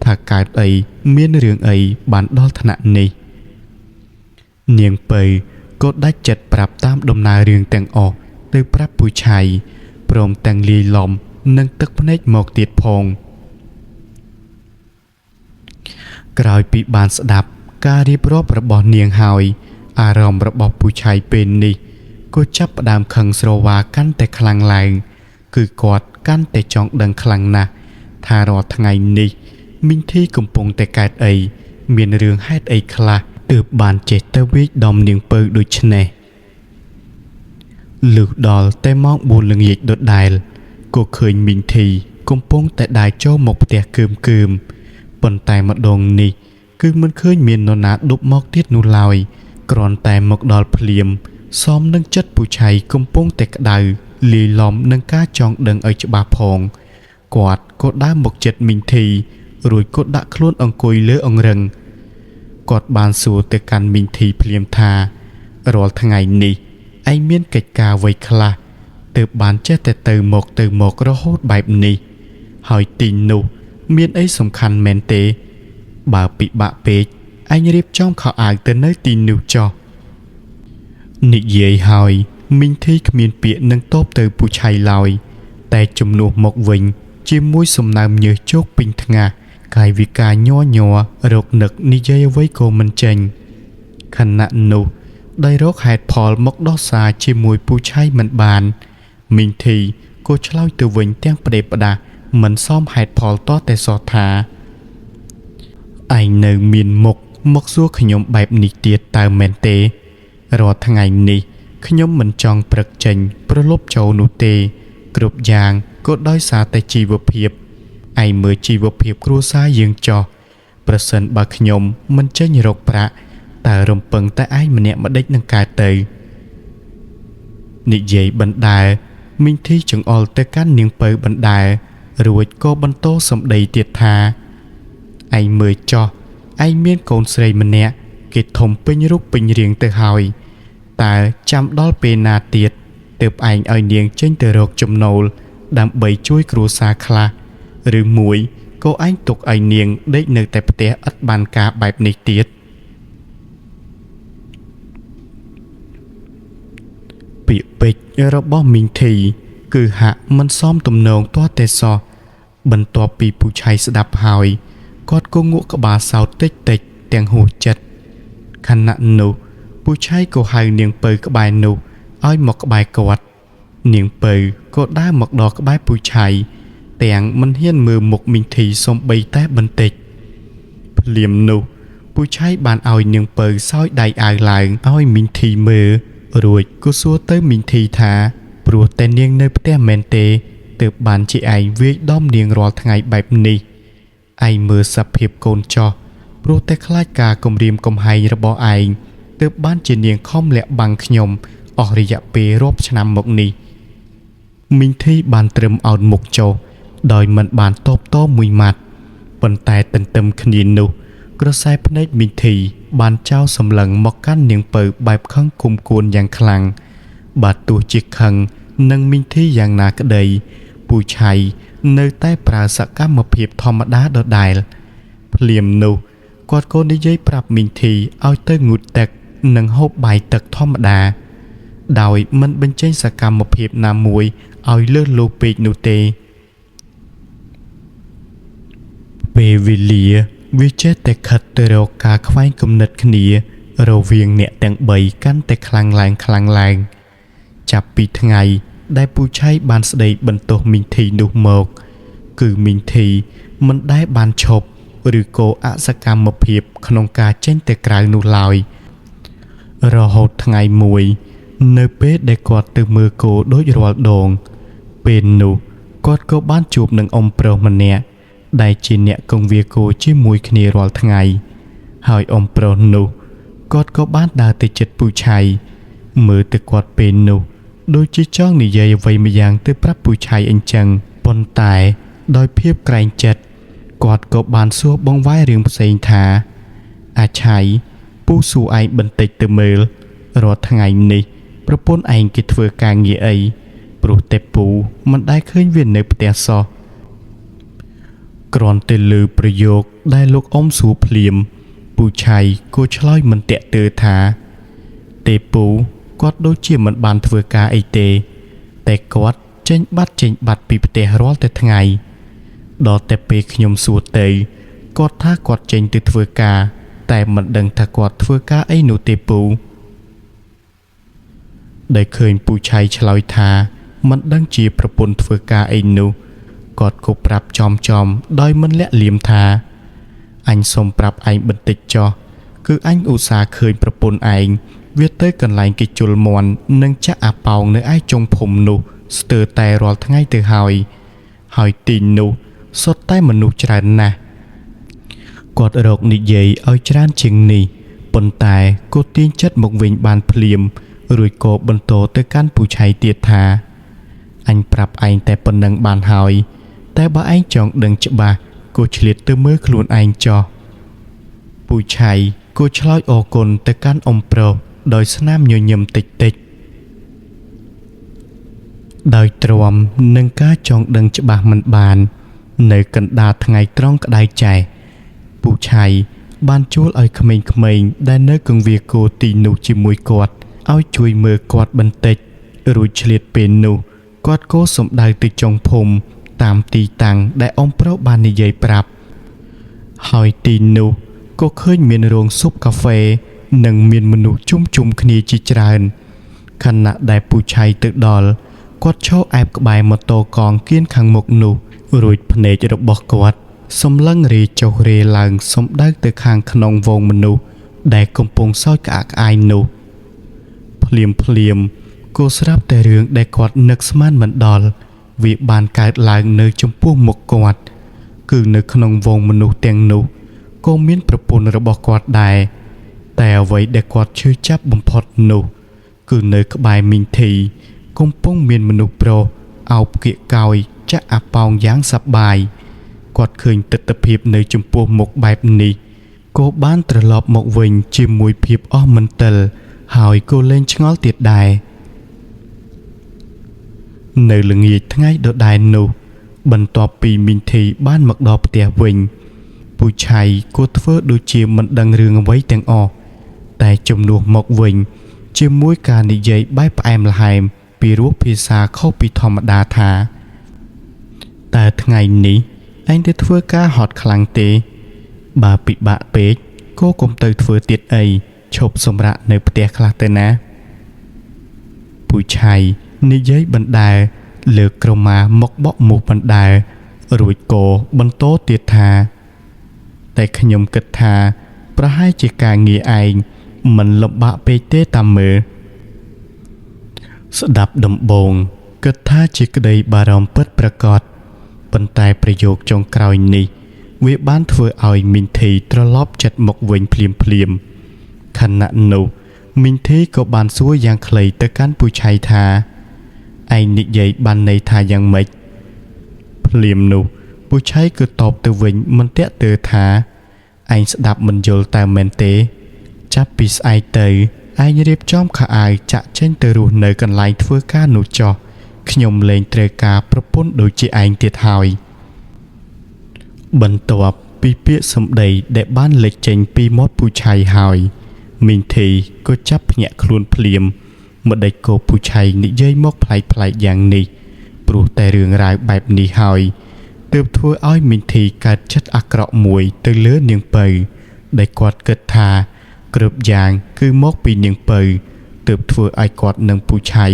Speaker 1: ថាកើតអីមានរឿងអីបានដល់ថ្នាក់នេះនាងពៅក៏ដាច់ចិត្តប្រាប់តាមដំណើររឿងទាំងអស់ទៅប្រាប់ពូឆៃព្រមទាំងលាយឡំនិងទឹកភ្នែកមកទៀតផងក្រោយពីបានស្ដាប់ការរៀបរាប់របស់នាងហើយអារម្មណ៍របស់ពូឆៃពេលនេះក៏ចាប់ផ្ដើមខឹងស្រវាកាន់តែខ្លាំងឡើងគឺគាត់កាន់តែចង់ដឹងខ្លាំងណាស់ថារាល់ថ្ងៃនេះមីងធីកំពុងតែកើតអីមានរឿងហេតុអីខ្លះទើបបានចេះទៅវាយដំនាងពៅដូច្នេះលុះដល់តែម៉ោង4ល្ងាចដដែលក៏ឃើញមីងធីកំពុងតែដើរចូលមកផ្ទះគើមគើមប៉ុន្តែម្ដងនេះគឺមិនឃើញមាននរណាដប់មកទៀតនោះឡើយគ្រាន់តែមកដល់ភ្លាមសមនឹងចិត្តពូឆៃកំពុងតែក្តៅលាយឡំនឹងការចង់ដឹងឲ្យច្បាស់ផងគាត់ក៏ដើរមកចិត្តមីងធីរួចក៏ដាក់ខ្លួនអង្គុយលើអង្រឹងគាត់បានសួរទៅកាន់មីងធីភ្លាមថារាល់ថ្ងៃនេះឯងមានកិច្ចការអ្វីខ្លះទើបបានចេះតែទៅមកទៅមករហូតបែបនេះហើយទីនោះមានអីសំខាន់មែនទេបើពិបាកពេកឯងរៀបចំខោអាវទៅនៅទីនោះចុះនិយាយហើយមីងធីគ្មានពាក្យនឹងតបទៅពូឆៃឡើយតែជំនួសមកវិញជាមួយសំណើមញើសជោគពេញថ្ងាសកាយវិការញ័រញ័ររកនឹកនិយាយអ្វីក៏មិនចេញខណៈនោះដោយរកហេតុផលមកដោះសារជាមួយពូឆៃមិនបានមីងធីក៏ឆ្លើយទៅវិញទាំងផ្ដេសផ្ដាសមិនសមហេតុផលតតែសោះថាឯងនៅមានមុខមកសួរខ្ញុំបែបនេះទៀតតើមែនទេរាល់ថ្ងៃនេះខ្ញុំមិនចង់ព្រឹកចេញប្រឡប់ចូលនោះទេគ្រប់យ៉ាងក៏ដោយសារតែជីវភាពឯងមើលជីវភាពគ្រួសារយើងចោះប្រសិនបើខ្ញុំមិនចេញរកប្រាក់តើរំពឹងតែឯងម្នាក់ម្ដេចនឹងកើតទៅនិយាយបណ្ដើមីងធីចង្អុលទៅកាន់នាងពៅបណ្ដើរួចក៏បន្តសម្ដីទៀតថាឯងមើលចោះឯងមានកូនស្រីម្នាក់គេធំពេញរូបពេញរាងទៅហើយតើចាំដល់ពេលណាទៀតទើបឯងឲ្យនាងចេញទៅរកចំណូលដើម្បីជួយគ្រួសារខ្លះឬមួយក៏ឯងទុកឲ្យនាងដេកនៅតែផ្ទះឥតបានការបែបនេះទៀតពាក្យពេចន៍របស់មីងធីគឺហាក់មិនសមទំនងទាល់តែសោះបន្ទាប់ពីពូឆៃស្ដាប់ហើយគាត់ក៏ងក់ក្បាលសោតតិចតិចទាំងហួសចិត្តខណៈនោះពូឆៃក៏ហៅនាងពៅក្បែរនោះឲ្យមកក្បែរគាត់នាងពៅក៏ដើរមកដល់ក្បែរពូឆៃទាំងមិនហ៊ានមើលមុខមីងធីសំបីតែបន្តិចភ្លាមនោះពូឆៃបានឲ្យនាងពៅសោយដៃអាវឡើងឲ្យមីងធីមើលរួចក៏សួរទៅមីងធីថាព្រោះតែនាងនៅផ្ទះមែនទេទើបបានជាឯងវាយដំនាងរាល់ថ្ងៃបែបនេះឯងមើលសភាពកូនចោះព្រោះតែខ្លាចការគំរាមកំហែងរបស់ឯងទើបបានជានាងខំលាក់បាំងខ្ញុំអស់រយៈពេលរាប់ឆ្នាំមកនេះមីងធីបានត្រឹមអោនមុខចុះដោយមិនបានតបតមួយម៉ាត់ប៉ុន្តែទន្ទឹមគ្នានោះ ក្រសែភ្នែកមីងធីបានចោលសម្លឹងមកកាន់នាងពៅបែបខឹងគុំគួនយ៉ាងខ្លាំង បើទោះជាខឹងនឹងមីងធីយ៉ាងណាក្តី ពូឆៃនៅតែប្រើសកម្មភាពធម្មតាដដែល ភ្លាមនោះគាត់ក៏និយាយប្រាប់មីងធីឲ្យទៅងូតទឹកនិងហូបបាយទឹកធម្មតា ដោយមិនបញ្ចេញសកម្មភាពណាមួយឲ្យលើសលួសពេកនោះទេ ពេលវេលាវាចេះតែខិតទៅរកការខ្វែងគំនិតគ្នារវាងអ្នកទាំងបីកាន់តែខ្លាំងឡើងខ្លាំងឡើង ចាប់ពីថ្ងៃដែលពូឆៃបានស្ដីបន្ទោសមីងធីនោះមក គឺមីងធីមិនដែលបានឈប់ឬក៏អសកម្មភាពក្នុងការចេញទៅក្រៅនោះឡើយ រហូតថ្ងៃមួយ នៅពេលដែលគាត់ទៅមើលគោដូចរាល់ដង ពេលនោះគាត់ក៏បានជួបនឹងអ៊ំប្រុសម្នាក់ដែលជាអ្នកគង្វាលគោជាមួយគ្នារាល់ថ្ងៃ ហើយអ៊ំប្រុសនោះគាត់ក៏បានដើរទៅជិតពូឆៃ មើលទៅគាត់ពេលនោះដូចជាចង់និយាយអ្វីម្យ៉ាងទៅប្រាប់ពូឆៃអញ្ចឹង ប៉ុន្តែដោយភាពក្រែងចិត្តគាត់ក៏បានសួរបងវ៉ែរឿងផ្សេងថា អាឆៃពូសួរឯងបន្តិចទៅមើលរាល់ថ្ងៃនេះប្រពន្ធឯងគេធ្វើការងារអី ព្រោះតែពូមិនដែលឃើញវានៅផ្ទះសោះ គ្រាន់តែលើប្រយោគដែលលោកអ៊ំសួរភ្លាម ពូឆៃក៏ឆ្លើយមិនតាក់ទើថា ទេពូគាត់ដូចជាមិនបានធ្វើការអីទេ តែគាត់ចេញបាត់ចេញបាត់ពីផ្ទះរាល់តែថ្ងៃ ដល់តែពេលខ្ញុំសួរទៅគាត់ថាគាត់ចេញទៅធ្វើការ តែមិនដឹងថាគាត់ធ្វើការអីនោះទេពូ ដែលឃើញពូឆៃឆ្លើយថាមិនដឹងជាប្រពន្ធធ្វើការអីនោះ គាត់ក៏ប្រាប់ចំចំដោយមិនលាក់លៀមថាអញសូមប្រាប់ឯងបន្តិចចុះ គឺអញឧស្សាហ៍ឃើញប្រពន្ធឯងវាទៅកន្លែងគេជល់មាន់និងចាក់អាប៉ោងនៅឯចុងភូមិនោះស្ទើរតែរាល់ថ្ងៃទៅហើយ ហើយទីនោះសុទ្ធតែមនុស្សច្រើនណាស់ គាត់រកនិយាយឲ្យច្រើនជាងនេះ ប៉ុន្តែក៏ទាញចិត្តមកវិញបានភ្លាម រួចក៏បន្តទៅកាន់ពូឆៃទៀតថាអញប្រាប់ឯងតែប៉ុណ្ណឹងបានហើយ តែបើឯងចង់ដឹងច្បាស់ក៏ឆ្លៀតទៅមើលខ្លួនឯងចោះ ពូឆៃក៏ឆ្លើយអរគុណទៅកាន់អ៊ំប្រុសដោយស្នាមញញឹមតិចតិច ដោយទ្រាំនឹងការចង់ដឹងច្បាស់មិនបាន នៅកណ្ដាលថ្ងៃត្រង់ក្តៅចែះ ពូឆៃបានជួលឲ្យក្មេងៗដែលនៅគង្វាលគោទីនោះជាមួយគាត់ឲ្យជួយមើលគាត់បន្តិច រួចឆ្លៀតពេលនោះគាត់ក៏សំដៅទៅចុងភូមិតាមទីតាំងដែលអ៊ំប្រុសបាននិយាយប្រាប់ ហើយទីនោះក៏ឃើញមានរោងស៊ុបកាហ្វេនិងមានមនុស្សជុំជុំគ្នាជាច្រើន ខណៈដែលពូឆៃទៅដល់គាត់ឈរអែបក្បែរម៉ូតូកង់គៀនខាងមុខនោះ រួចភ្នែករបស់គាត់សម្លឹងរេចុះរេឡើងសំដៅទៅខាងក្នុងវងមនុស្សដែលកំពុងសើចក្អាកក្អាយនោះ ភ្លាមភ្លាមក៏ស្រាប់តែរឿងដែលគាត់នឹកស្មានមិនដល់វាបានកើតឡើងនៅចំពោះមុខគាត់ គឺនៅក្នុងវងមនុស្សទាំងនោះក៏មានប្រពន្ធរបស់គាត់ដែរ តែអ្វីដែលគាត់ឈឺចាប់បំផុតនោះ គឺនៅក្បែរមីងធីកំពុងមានមនុស្សប្រុសអោបគៀកកោយចាក់អាប៉ោងយ៉ាងសប្បាយ គាត់ឃើញទិដ្ឋភាពនៅចំពោះមុខបែបនេះក៏បានត្រឡប់មកវិញជាមួយភាពអស់មន្ទិល ហើយក៏លែងឆ្ងល់ទៀតដែរ នៅល្ងាចថ្ងៃដដែលនោះ បន្ទាប់ពីមីងធីបានមកដល់ផ្ទះវិញ ពូឆៃក៏ធ្វើដូចជាមិនដឹងរឿងអ្វីទាំងអស់ តែជំនួសមកវិញ ជាមួយការនិយាយបែបផ្អែមល្ហែមពីរោះភាសាខុសពីធម្មតាថាតើថ្ងៃនេះឯងទៅធ្វើការហត់ខ្លាំងទេ បើពិបាកពេកក៏កុំទៅធ្វើទៀតអី ឈប់សម្រាកនៅផ្ទះខ្លះទៅណា ពូឆៃនិយាយបណ្ដើលើកក្រមាមកបក់មូសបណ្ដើរួចក៏បន្តទៀតថា តែខ្ញុំគិតថាប្រហែលជាការងារឯងមិនលំបាកពេកទេតាមមើល ស្ដាប់ដំបូងគិតថាជាក្តីបារម្ភពិតប្រាកដ ប៉ុន្តែប្រយោគចុងក្រោយនេះវាបានធ្វើឲ្យមីងធីត្រឡប់ចិត្តមកវិញភ្លាមភ្លាម ខណៈនោះមីងធីក៏បានសួរយ៉ាងខ្លីទៅកាន់ពូឆៃថាឯងនិយាយបានន័យថាយ៉ាងម៉េច ភ្លាមនោះពូឆៃក៏តបទៅវិញមិនតាក់ទើថា ឯងស្ដាប់មិនយល់តើមែនទេ ចាប់ពីស្អែកទៅឯងរៀបចំខោអាវចាក់ចេញទៅរស់នៅកន្លែងធ្វើការនោះចុះខ្ញុំលែងត្រូវការប្រពន្ធដូចជាឯងទៀតហើយបន្ទាប់ពីពាក្យសម្ដីដែលបានលេចចេញពីមាត់ពូឆៃហើយមីងធីក៏ចាប់ភ្ញាក់ខ្លួនភ្លាមម្ដេចក៏ពូឆៃនិយាយមកប្លែកៗយ៉ាងនេះព្រោះតែរឿងរ៉ាវបែបនេះហើយទើបធ្វើឲ្យមីងធីកើតចិត្តអាក្រក់មួយទៅលើនាងពៅដែលគាត់គិតថាគ្រប់យ៉ាងគឺមកពីនាងពៅទើបធ្វើឲ្យគាត់និងពូឆៃ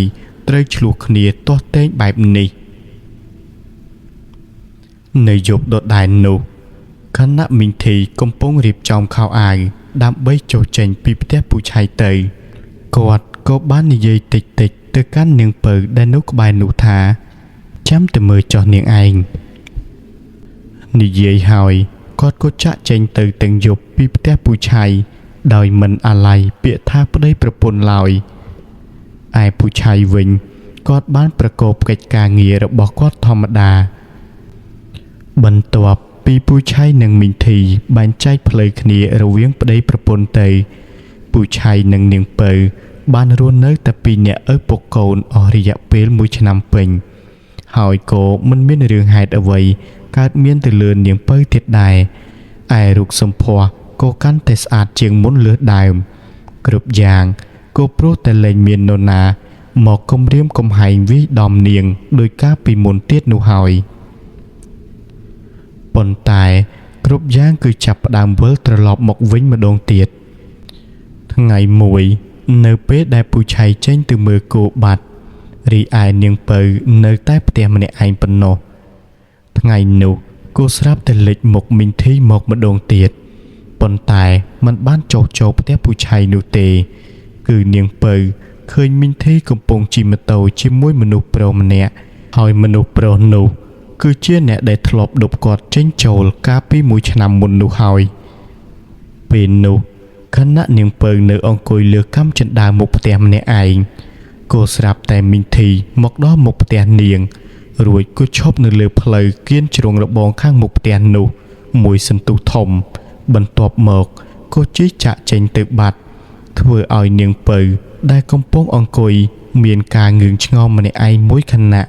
Speaker 1: ត្រូវឆ្លោះគ្នាទាស់ទែងបែបនេះនៅយប់ដដែលនោះខណៈមីងធីកំពុងរៀបចំខោអាវដើម្បីចុះចេញពីផ្ទះពូឆៃទៅគាត់ក៏បាននិយាយតិចៗទៅកាន់នាងពៅដែលនៅក្បែរនោះថាចាំតែមើលចុះនាងឯងនិយាយហើយគាត់ក៏ចាក់ចេញទៅទាំងយប់ពីផ្ទះពូឆៃដោយមិនអាល័យពាក្យថាប្តីប្រពន្ធឡើយឯពូឆៃវិញគាត់បានប្រកបកិច្ចការងាររបស់គាត់ធម្មតាបន្ទាប់ពីពូឆៃនិងមីងធីបែងចែកផ្លូវគ្នារវាងប្តីប្រពន្ធទៅពូឆៃនិងនាងពៅបានរស់នៅតែពីរនាក់ឪពុកកូនអស់រយៈពេល1ឆ្នាំពេញហើយក៏មិនមានរឿងហេតុអ្វីកើតមានទៅលើនាងពៅទៀតដែរឯរូបសម្ផស្សក៏កាន់តែស្អាតជាងមុនលើសដើមគ្រប់យ៉ាងក៏ព្រោះតែលែងមាននរណាមកគំរាមកំហែងវាយដំនាងដោយការពីមុនទៀតនោះហើយប៉ុន្តែគ្រប់យ៉ាងគឺចាប់ផ្ដើមវិលត្រឡប់មកវិញម្ដងទៀតថ្ងៃមួយនៅពេលដែលពូឆៃចេញទៅមើលគោបាត់រីឯនាងពៅនៅតែផ្ទះម្នាក់ឯងប៉ុណ្ណោះថ្ងៃនោះគោស្រាប់តែលេចមុខមីងធីមកម្ដងទៀតប៉ុន្តែมันបានចុះចូលផ្ទះពូឆៃនោះទេគឺនាងពៅឃើញមីងធីកំពុងជិះម៉ូតូជាមួយមនុស្សប្រុសម្នាក់ហើយមនុស្សប្រុសនោះគឺជាអ្នកដែលធ្លាប់ដប់គាត់ចេញចូលកាលពី1ឆ្នាំមុននោះហើយពេលនោះខណៈនាងពៅនៅអង្គុយលើកាំជណ្ដើរមុខផ្ទះម្នាក់ឯងក៏ស្រាប់តែមីងធីមកដល់មុខផ្ទះនាងរួចក៏ឈប់នៅលើផ្លូវគៀនជ្រុងរបងខាងមុខផ្ទះនោះមួយសន្ទុះធំបន្ទាប់មកក៏ជិះចាក់ចេញទៅបាត់ធ្វើឲ្យនាងពៅដែលកំពុងអង្គុយមានការងឿងឆ្ងល់ម្នាក់ឯងមួយខណៈ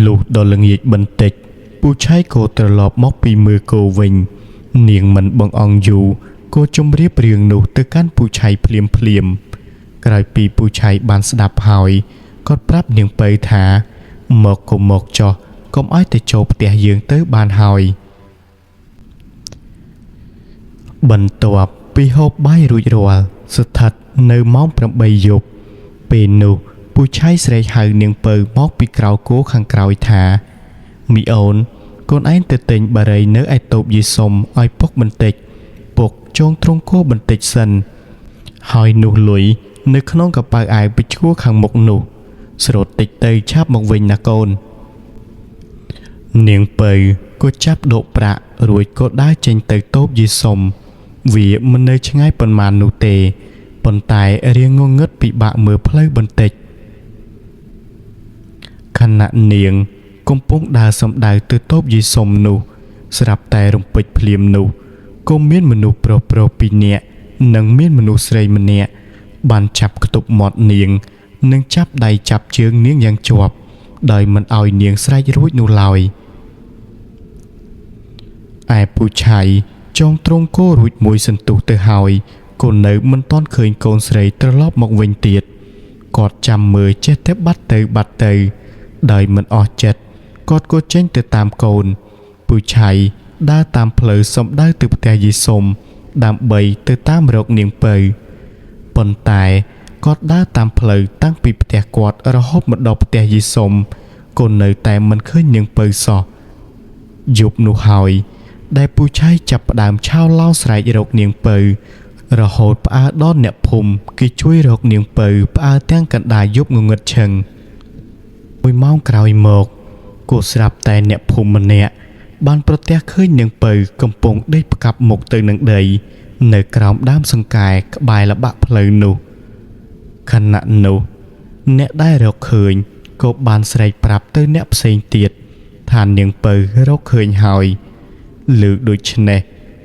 Speaker 1: លុះដល់ល្ងាចបន្តិចពូឆៃក៏ត្រឡប់មកពីមើលគោវិញនាងមិនបង្អង់យូរក៏ជម្រាបរឿងនោះទៅកាន់ពូឆៃភ្លាមភ្លាមក្រោយពីពូឆៃបានស្ដាប់ហើយគាត់ប្រាប់នាងពៅថាមកកុំមកចោះកុំឲ្យទៅចូលផ្ទះយើងទៅបានហើយបន្ទាប់ពីហូបបាយរួចរាល់ស្ថិតនៅម៉ោង8យប់ពេលនោះពូឆៃស្រែកហៅនាងពៅមកពីក្រៅគោខាងក្រោយថាមីអូនកូនឯងទៅទិញបារីនៅឯតូបយីសុំឲ្យពុកបន្តិចពុកចងទ្រង់គោបន្តិចសិនហើយនោះលុយនៅក្នុងកប៉ៅអាវពីជួរខាងមុខនោះស្រូតតិចទៅឆាប់មកវិញណាកូននាងពៅក៏ចាប់ដកប្រាក់រួចក៏ដើរចេញទៅតូបយីសុំវាមិននៅឆ្ងាយប៉ុន្មាននោះទេប៉ុន្តែរៀងងងឹតពិបាកមើលផ្លូវបន្តិចខណៈនាងកំពុងដើរសំដៅទៅតូបយីសុំនោះស្រាប់តែរំពេចភ្លាមនោះក៏មានមនុស្សប្រុសៗពីរនាក់និងមានមនុស្សស្រីម្នាក់បានចាប់ខ្ទប់មាត់នាងនិងចាប់ដៃចាប់ជើងនាងយ៉ាងជាប់ដោយមិនឲ្យនាងស្រែករួចនោះឡើយឯពូឆៃចងទ្រង់គោរួចមួយសន្ទុះទៅហើយក៏នៅមិនទាន់ឃើញកូនស្រីត្រឡប់មកវិញទៀតគាត់ចាំមើលចេះតែបាត់ទៅបាត់ទៅដោយមិនអស់ចិត្តគាត់ក៏ចេញទៅតាមកូនពូឆៃដើរតាមផ្លូវសំដៅទៅផ្ទះយីសុំដើម្បីទៅតាមរកនាងពៅប៉ុន្តែគាត់ដើរតាមផ្លូវតាំងពីផ្ទះគាត់រហូតមកដល់ផ្ទះយីសុំក៏នៅតែមិនឃើញនាងពៅសោះយប់នោះហើយដែលពូឆៃចាប់ផ្ដើមឆោឡោស្រែករកនាងពៅរហូតផ្អើលដល់អ្នកភូមិគេជួយរកនាងពៅផ្អើលទាំងកណ្ដាលយប់ងងឹតឈឹងមួយម៉ោងក្រោយមកក៏ស្រាប់តែអ្នកភូមិម្នាក់បានប្រទះឃើញនាងពៅកំពុងដេកផ្កាប់មុខទៅនឹងដីនៅក្រោមដើមសង្កែក្បែរល្បាក់ផ្លូវនោះខណៈនោះអ្នកដែលរកឃើញក៏បានស្រែកប្រាប់ទៅអ្នកផ្សេងទៀតថានាងពៅរកឃើញហើយ លើកដូច្នេះ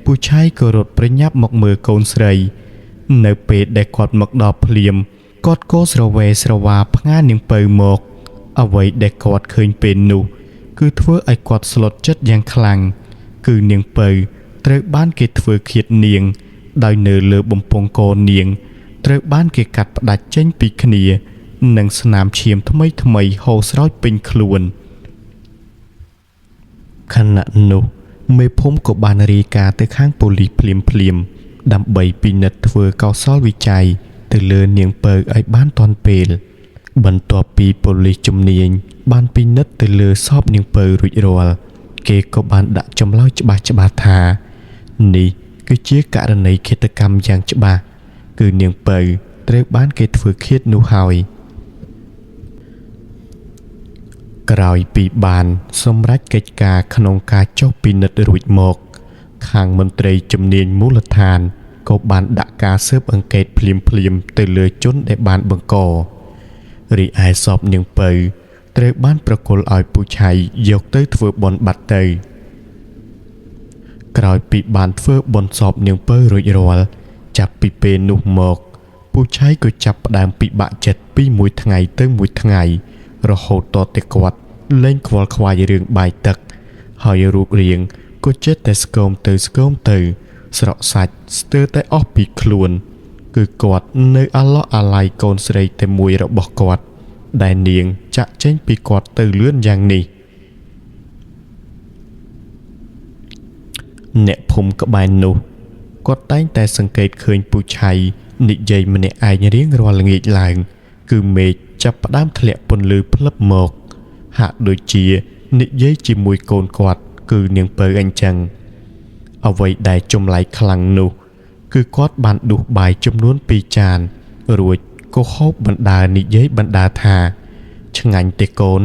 Speaker 1: ពូឆៃក៏រត់ប្រញាប់មកមើលកូនស្រី នៅពេលដែលគាត់មកដល់ភ្លាមគាត់ក៏ស្រវេស្រវាផ្ងានាងពៅមក អ្វីដែលគាត់ឃើញពេលនោះ គឺធ្វើឲ្យគាត់ស្លុតចិត្តយ៉ាងខ្លាំងគឺនាងពៅត្រូវបានគេធ្វើឃាតនាង ដោយនៅលើបំពង់កនាង ត្រូវបានគេកាត់ផ្តាច់ចេញពីគ្នា និងស្នាមឈាមថ្មីថ្មីហូរស្រោចពេញខ្លួនខណៈនោះមេភូមិក៏បានរាយការណ៍ទៅខាងប៉ូលីសភ្លាមភ្លាមៗដើម្បីពិនិត្យធ្វើកោសលវិច័យទៅលើនាងពៅឲ្យបានទាន់ពេល បន្ទាប់ពីប៉ូលីសជំនាញបានពិនិត្យទៅលើសពនាងពៅរួចរាល់គេក៏បានដាក់ចម្លើយច្បាស់ច្បាស់ថានេះគឺជាករណីឃាតកម្មយ៉ាងច្បាស់គឺនាងពៅត្រូវបានគេធ្វើឃាតនោះហើយក្រោយពីបានសម្រេចកិច្ចការក្នុងការចុះពិនិត្យរួចមក ខាងមន្ត្រីជំនាញមូលដ្ឋានក៏បានដាក់ការស៊ើបអង្កេតភ្លាមៗទៅលើជនដែលបានបង្ករីឯសពនាងពៅត្រូវបានប្រគល់ឲ្យពូឆៃយកទៅធ្វើបុណ្យបាត់ទៅក្រោយពីបានធ្វើបុណ្យសពនាងពៅរួចរាល់ចាប់ពីពេលនោះមកពូឆៃក៏ចាប់ផ្ដើមពិបាកចិត្តពីមួយថ្ងៃទៅមួយថ្ងៃរហូតតតែគាត់លែងខ្វល់ខ្វាយរឿងបាយទឹកហើយរូបរាងក៏ចិត្តតែស្គមទៅស្គមទៅស្រក់សាច់ស្ទើរតែអស់ពីខ្លួនគឺគាត់នៅអាឡោះអាល័យកូនស្រីតែមួយរបស់គាត់ដែលនាងចាក់ចេញពីគាត់ទៅលឿនយ៉ាងនេះអ្នកភូមិក្បែរនោះគាត់តែងតែសង្កេតឃើញពូឆៃនិយាយម្នាក់ឯងរៀងរាល់ល្ងាចឡើងគឺមេឃចាប់ផ្ដើមធ្លាក់ពន្លឺផ្លឹបមកហាក់ដូចជានិយាយជាមួយកូនគាត់គឺនាងពៅអញ្ចឹងអ្វីដែលចម្លែកខ្លាំងនោះគឺគាត់បានដួសបាយចំនួន2ចានរួចក៏ហូបបណ្ដើនិយាយបណ្ដើថាឆ្ងាញ់ទេកូន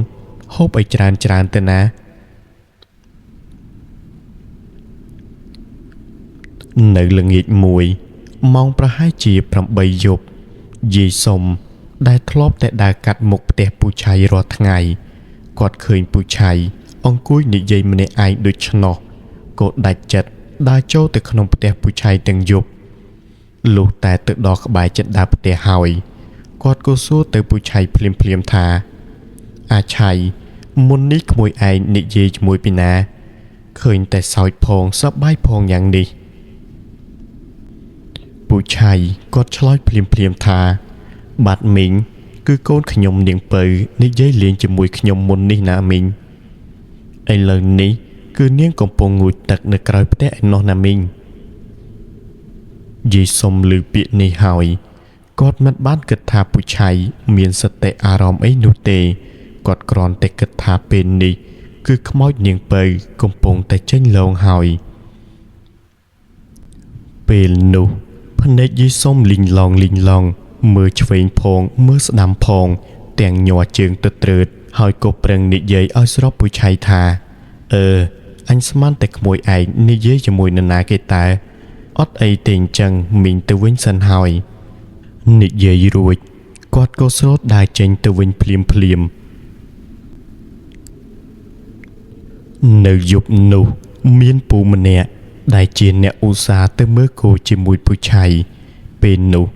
Speaker 1: ហូបឲ្យច្រើនច្រើនទៅណានៅល្ងាចមួយម៉ោងប្រហែលជា8យប់យាយសុំដែលធ្លាប់តែដើរកាត់មុខផ្ទះពូឆៃរាល់ថ្ងៃគាត់ឃើញពូឆៃអង្គុយនិយាយម្នាក់ឯងដូចឆ្នោះក៏ដាច់ចិត្តដើរចូលទៅក្នុងផ្ទះពូឆៃទាំងយប់លុះតែទៅដល់ក្បែរជិតដើរផ្ទះហើយគាត់ក៏សួរទៅពូឆៃភ្លាមភ្លាមថាអាឆៃមុននេះក្មួយឯងនិយាយជាមួយពីណាឃើញតែសើចផងសប្បាយផងយ៉ាងនេះពូឆៃគាត់ឆ្លើយភ្លាមភ្លាមថាបាទមីងគឺកូនខ្ញុំនាងពៅនិយាយលេងជាមួយខ្ញុំមុននេះណាមីងឥឡូវនេះគឺនាងកំពុងងូតទឹកនៅក្រោយផ្ទះឯណោះណាមីងយាយសុំឮពាក្យនេះហើយគាត់មិនបានគិតថាពូឆៃមានសតិអារម្មណ៍អីនោះទេគាត់គ្រាន់តែគិតថាពេលនេះគឺខ្មោចនាងពៅកំពុងតែចេញលងហើយពេលនោះភ្នែកយាយសុំលីងឡងលីងឡងមើលឆ្វេងផងមើលស្ដាំផងទាំងញ័រជើងទៅត្រើតហើយក៏ប្រឹងនិយាយឲ្យស្របពូឆៃថាអឺអញស្មានតែក្មួយឯងនិយាយជាមួយនរណាគេតើអត់អីទេអញ្ចឹងមីងទៅវិញសិនហើយនិយាយរួចគាត់ក៏ស្រោតដើរចេញទៅវិញភ្លាមភ្លាមនៅយប់នោះមានពូម្នាក់ដែលជាអ្នកឧស្សាហ៍ទៅមើលគោជាមួយពូឆៃពេលនោះ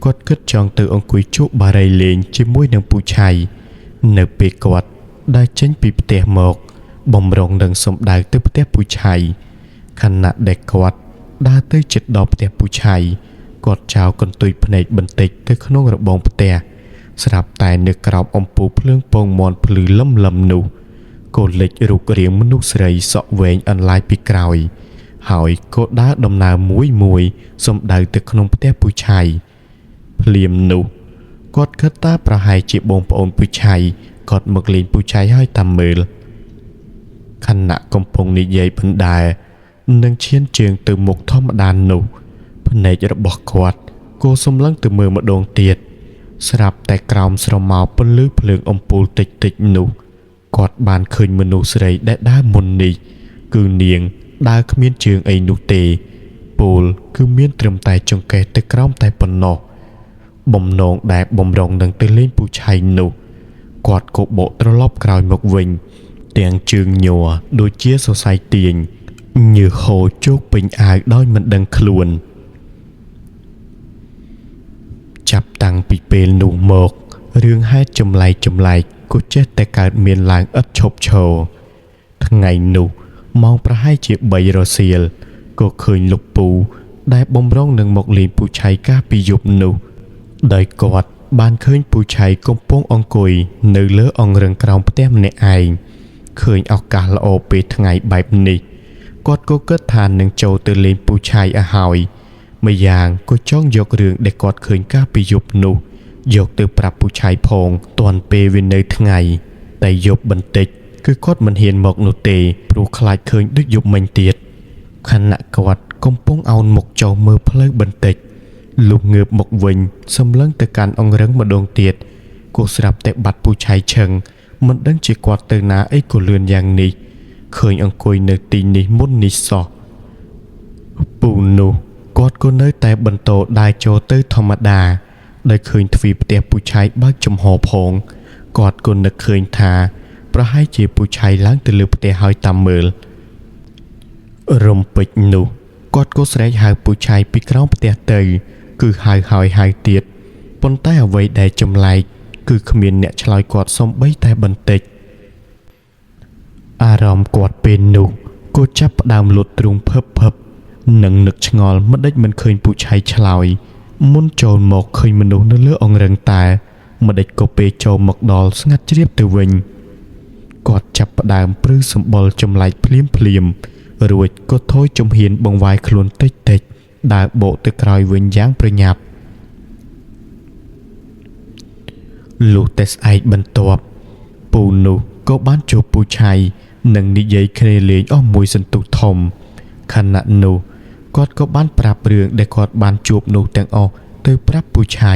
Speaker 1: គាត់គិតចង់ទៅអង្គុយជក់បារីលេងជាមួយនឹងពូឆៃនៅពេលគាត់ដែលចេញពីផ្ទះមកបំរុងនឹងសំដៅទៅផ្ទះពូឆៃខណៈដែលគាត់ដើរទៅជិតដល់ផ្ទះពូឆៃគាត់ចោលកន្ទុយភ្នែកបន្តិចទៅក្នុងរបងផ្ទះស្រាប់តែនៅក្រោមអំពូលភ្លើងពងមាន់ភ្លឺលឹមលឹមនោះក៏លេចរូបរាងមនុស្សស្រីសក់វែងអន្លាយពីក្រោយហើយក៏ដើរដំណើរមួយមួយសំដៅទៅក្នុងផ្ទះពូឆៃភ្លាមនោះគាត់គិតថាប្រហែលជាបងប្អូនពូឆៃគាត់មកលេងពូឆៃហើយតាមមើលខណៈកំពុងនិយាយបណ្ដើនឹងឈានជើងទៅមុខធម្មតានោះភ្នែករបស់គាត់ក៏សម្លឹងទៅមើលម្ដងទៀតស្រាប់តែក្រោមស្រមោលពន្លឺភ្លើងអំពូលតិចតិចនោះគាត់បានឃើញមនុស្សស្រីដែលដើរមុននេះគឺនាងដើរគ្មានជើងអីនោះទេពោលគឺមានត្រឹមតែចង្កេះទៅក្រោមតែប៉ុណ្ណោះបំណងដែលបំរុងនឹងទៅលេងពូឆៃនោះគាត់ក៏បកត្រឡប់ក្រោយមកវិញទាំងជើងញ័រដូចជាសរសៃទាញ ញើសហូរជោកពេញអាវដោយមិនដឹងខ្លួនចាប់តាំងពីពេលនោះមករឿងហេតុចម្លែកចម្លែកក៏ចេះតែកើតមានឡើងឥតឈប់ឈរថ្ងៃនោះម៉ោងប្រហែលជា3រសៀលក៏ឃើញលោកពូដែលបំរុងនឹងមកលេងពូឆៃកាលពីយប់នោះដោយគាត់បានឃើញពូឆៃកំពុងអង្គុយនៅលើអង្រឹងក្រោមផ្ទះម្នាក់ឯងឃើញឱកាសល្អពេលថ្ងៃបែបនេះគាត់ក៏គិតថានឹងចូលទៅលេងពូឆៃឲ្យហើយម្យ៉ាងក៏ចង់យករឿងដែលគាត់ឃើញកាលពីយប់នោះយកទៅប្រាប់ពូឆៃផងទាន់ពេលវានៅថ្ងៃតែយប់បន្តិចគឺគាត់មិនហ៊ានមកនោះទេព្រោះខ្លាចឃើញដូចយប់មិញទៀតខណៈគាត់កំពុងអោនមុខចុះមើលផ្លូវបន្តិចលុះងើបមកវិញសម្លឹងទៅកាន់អង្រឹងម្ដងទៀតគោះស្រាប់តែបាត់ពូឆៃឈឹងមិនដឹងជាគាត់ទៅណាអីក៏លឿនយ៉ាងនេះឃើញអង្គុយនៅទីនេះមុននេះសោះពូនោះគាត់ក៏នៅតែបន្តដើរចូលទៅធម្មតាដោយឃើញទ្វារផ្ទះពូឆៃបើកចំហផងគាត់ក៏នឹកឃើញថាប្រហែលជាពូឆៃឡើងទៅលើផ្ទះហើយតាមមើលរំពេចនោះគាត់ក៏ស្រែកហៅពូឆៃពីក្រោមផ្ទះទៅគឺហៅហើយហៅទៀតប៉ុន្តែអ្វីដែលចម្លែកគឺគ្មានអ្នកឆ្លើយគាត់សូម្បីតែបន្តិចអារម្មណ៍គាត់ពេលនោះក៏ចាប់ផ្ដើមលុតទ្រូងភឹបភឹបនិងនឹកឆ្ងល់មិនដេចមិនឃើញពូឆៃឆ្លើយមុនចូលមកឃើញមនុស្សនៅលើអង្រឹងតែមិនដេចក៏ពេលចូលមកដល់ស្ងាត់ជ្រាបទៅវិញគាត់ចាប់ផ្ដើមព្រឺសម្បុរចម្លែកភ្លាមភ្លាមរួចក៏ថយជំហានបង្វាយខ្លួនតិចតិចដើរបកទៅក្រោយវិញយ៉ាងប្រញាប់លុះតែស្អែកបន្ទាប់ពូនោះក៏បានជួបពូឆៃនិងនិយាយគ្នាលេងអស់មួយសន្ទុះធំខណៈនោះគាត់ក៏បានប្រាប់រឿងដែលគាត់បានជួបនោះទាំងអស់ទៅប្រាប់ពូឆៃ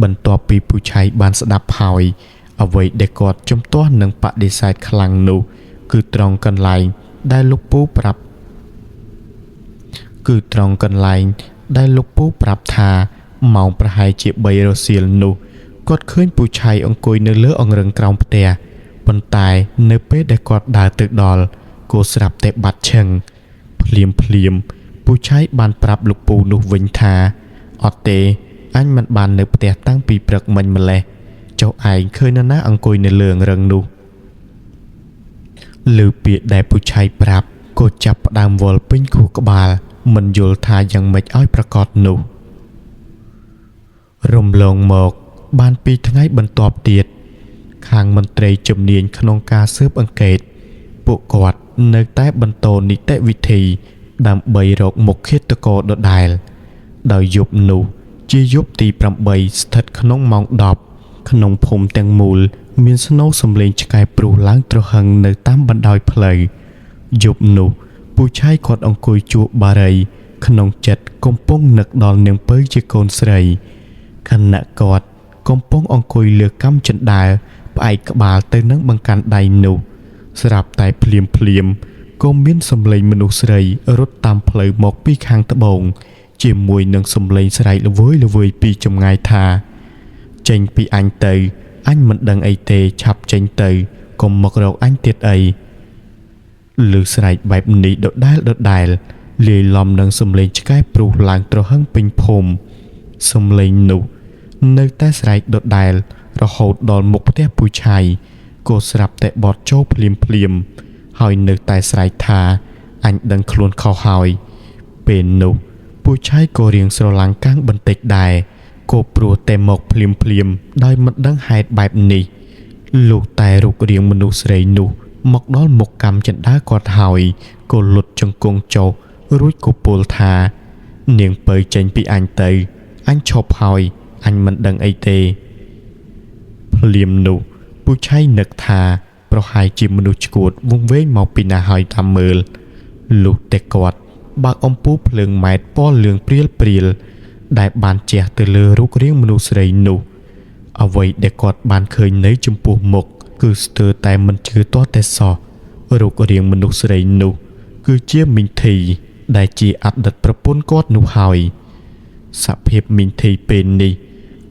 Speaker 1: បន្ទាប់ពីពូឆៃបានស្ដាប់ហើយអ្វីដែលគាត់ជំទាស់នឹងបដិសេធខ្លាំងនោះគឺត្រង់កន្លែងដែលលោកពូប្រាប់គឺត្រង់កន្លែងដែលលោកពូប្រាប់ថាម៉ោងប្រហែលជា3រសៀលនោះគាត់ឃើញពូឆៃអង្គុយនៅលើអង្រឹងក្រោមផ្ទះប៉ុន្តែនៅពេលដែលគាត់ដើរទៅដល់គោស្រាប់តែបាត់ឈឹងភ្លាមភ្លាមពូឆៃបានប្រាប់លោកពូនោះវិញថាអត់ទេអញមិនបាននៅផ្ទះតាំងពីព្រឹកមិញម្លេះចុះឯងឃើញនរណាអង្គុយនៅលើអង្រឹងនោះលើពាក្យដែលពូឆៃប្រាប់ក៏ចាប់ផ្ដើមវល់ពេញខួរក្បាលមិនយល់ថាយ៉ាងម៉េចឲ្យប្រកបនោះរំលងមកបានពីថ្ងៃបន្ទាប់ទៀតខាងមន្ត្រីជំនាញក្នុងការស៊ើបអង្កេតពួកគាត់នៅតែបន្តនីតិវិធីដើម្បីរកមុខឃាតករដដែលដោយយប់នោះជាយប់ទី8ស្ថិតក្នុងម៉ោង10ក្នុងភូមិទាំងមូលមានស្នូរសំឡេងឆ្កែព្រុសឡើងទ្រហឹងនៅតាមបណ្ដោយផ្លូវយប់នោះពូឆៃគាត់អង្គុយជួបបារីក្នុងចិត្តកំពុងនឹកដល់នាងពៅជាកូនស្រីខណៈគាត់កំពុងអង្គុយលើកាំជណ្ដើរផ្អែកក្បាលទៅនឹងបង្កាន់ដៃនោះស្រាប់តែភ្លាមភ្លាមក៏មានសំឡេងមនុស្សស្រីរត់តាមផ្លូវមកពីខាងត្បូងជាមួយនឹងសំឡេងស្រែកល្វើយល្វើយពីចម្ងាយថាចេញពីអញទៅអញមិនដឹងអីទេឆាប់ចេញទៅកុំមករកអញទៀតអីលើស្រែកបែបនេះដដែលដដែលលាយឡំនឹងសំឡេងឆ្កែព្រុសឡើងទ្រហឹងពេញភូមិសំឡេងនោះនៅតែស្រែកដដែលរហូតដល់មុខផ្ទះពូឆៃក៏ស្រាប់តែបត់ចូលភ្លាមភ្លាមហើយនៅតែស្រែកថាអញដឹងខ្លួនខុសហើយពេលនោះពូឆៃក៏រៀងស្រឡាំងកាំងបន្តិចដែរក៏ព្រោះតែមកភ្លាមភ្លាមដោយមិនដឹងហេតុបែបនេះលោកតែរូបរាងមនុស្សស្រីនោះមកដល់មុខកម្មចិន្តាគាត់ហើយក៏លុតជង្គង់ចុះរួចក៏ពោលថានាងពៅចេញពីអញទៅអញឈប់ហើយអញមិនដឹងអីទេភ្លាមនោះពូឆៃនឹកថាប្រហែលជាមនុស្សឆ្កួតវង្វេងមកពីណាហើយតាមមើលលុះតែគាត់បើកអំពូលភ្លើងម៉ែតពណ៌លឿងព្រាលព្រាលដែលបានជះទៅលើរូបរាងមនុស្សស្រីនោះអ្វីដែលគាត់បានឃើញនៅចំពោះមុខគឺស្ទើរតែមិនជឿទាល់តែសោះរូបរាងមនុស្សស្រីនោះគឺជាមីងធីដែលជាអតីតប្រពន្ធគាត់នោះហើយសភាពមីងធីពេលនេះ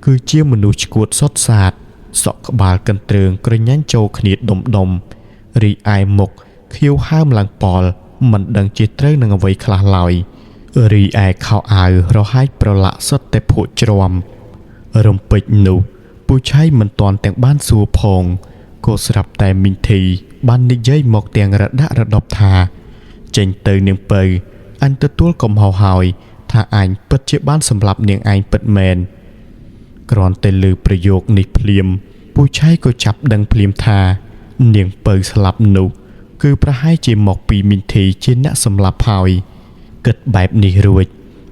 Speaker 1: គឺជាមនុស្សឆ្កួតសុទ្ធសាធសក់ក្បាលកន្ទ្រើងក្រញាញ់ចូលគ្នាដុំដុំរីឯមុខខៀវហើមឡើងប៉ល មិនដឹងជាត្រូវនឹងអ្វីខ្លះឡើយរីឯខោអាវរហែកប្រឡាក់សុទ្ធតែភក់ជ្រាំរំពេចនោះពូឆៃមិនទាន់ទាំងបានសួរផងក៏ស្រាប់តែមីងធីបាននិយាយមកទាំងរដាក់រដប់ថាចេញទៅនាងពៅអញទទួលកំហុសហើយថាអញពិតជាបានសម្លាប់នាងឯងពិតមែនគ្រាន់តែឮប្រយោគនេះភ្លាមពូឆៃក៏ចាប់ដឹងភ្លាមថានាងពៅស្លាប់នោះគឺប្រហែលជាមកពីមីងធីជាអ្នកសម្លាប់ហើយគិតបែបនេះរួច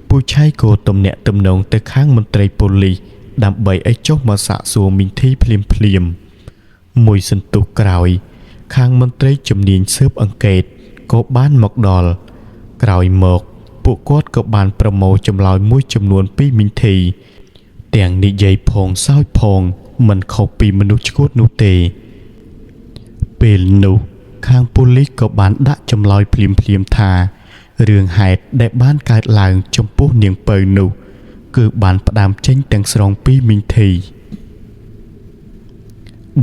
Speaker 1: ពូឆៃក៏ទំនាក់ទំនងទៅខាងមន្ត្រីប៉ូលីសដើម្បីឲ្យចុះមកសាកសួរមីងធីភ្លាមភ្លាមមួយសន្ទុះក្រោយខាងមន្ត្រីជំនាញស៊ើបអង្កេតក៏បានមកដល់ក្រោយមកពួកគាត់ក៏បានប្រមូលចម្លើយមួយចំនួនពីមីងធីទាំងនិយាយផងសើចផងមិនខុសពីមនុស្សឆ្កួតនោះទេពេលនោះខាងប៉ូលីសក៏បានដាក់ចម្លើយភ្លាមភ្លាមថារឿងហេតុដែលបានកើតឡើងចំពោះនាងពៅនោះគឺបានផ្ដើមចេញទាំងស្រុងពីមីងធី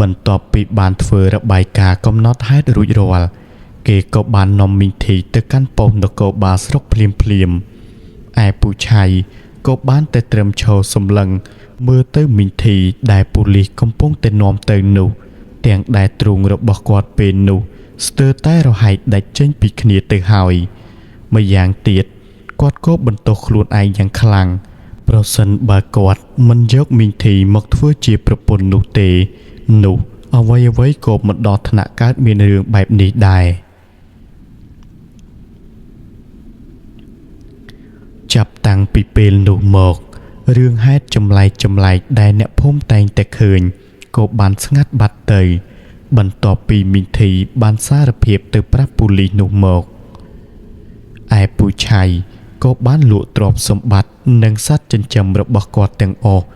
Speaker 1: បន្ទាប់ពីបានធ្វើរបាយការណ៍កំណត់ហេតុរួចរាល់គេក៏បាននាំមីងធីទៅកាន់ប៉ុស្តិ៍នគរបាលស្រុកភ្លាមភ្លាមឯពូឆៃក៏បានតែត្រឹមឈរសម្លឹងមើលទៅមីងធីដែលប៉ូលីសកំពុងតែនាំទៅនោះទាំងដែលទ្រូងរបស់គាត់ពេលនោះស្ទើរតែរហែកដាច់ចេញពីគ្នាទៅហើយម្យ៉ាងទៀតគាត់ក៏បន្ទោសខ្លួនឯងយ៉ាងខ្លាំងប្រសិនបើគាត់មិនយកមីងធីមកធ្វើជាប្រពន្ធនោះទេនោះអ្វីៗក៏មិនដល់ថ្នាក់កើតមានរឿងបែបនេះដែរចាប់តាំងពីពេលនោះមករឿងហេតុចម្លែកចម្លែកដែលអ្នកភូមិតែងតែឃើញក៏បានស្ងាត់បាត់ទៅបន្ទាប់ពីមីងធីបានសារភាពទៅប្រាប់ប៉ូលីសនោះមកឯពូឆៃក៏បានលក់ទ្រព្យសម្បត្តិនិងសត្វចិញ្ចឹមរបស់គាត់ទាំងអស់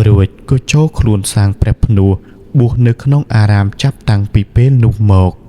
Speaker 1: រួចក៏ចូលខ្លួនសាងព្រះភ្នួសបួសនៅក្នុងអារាមចាប់តាំងពីពេលនោះមក។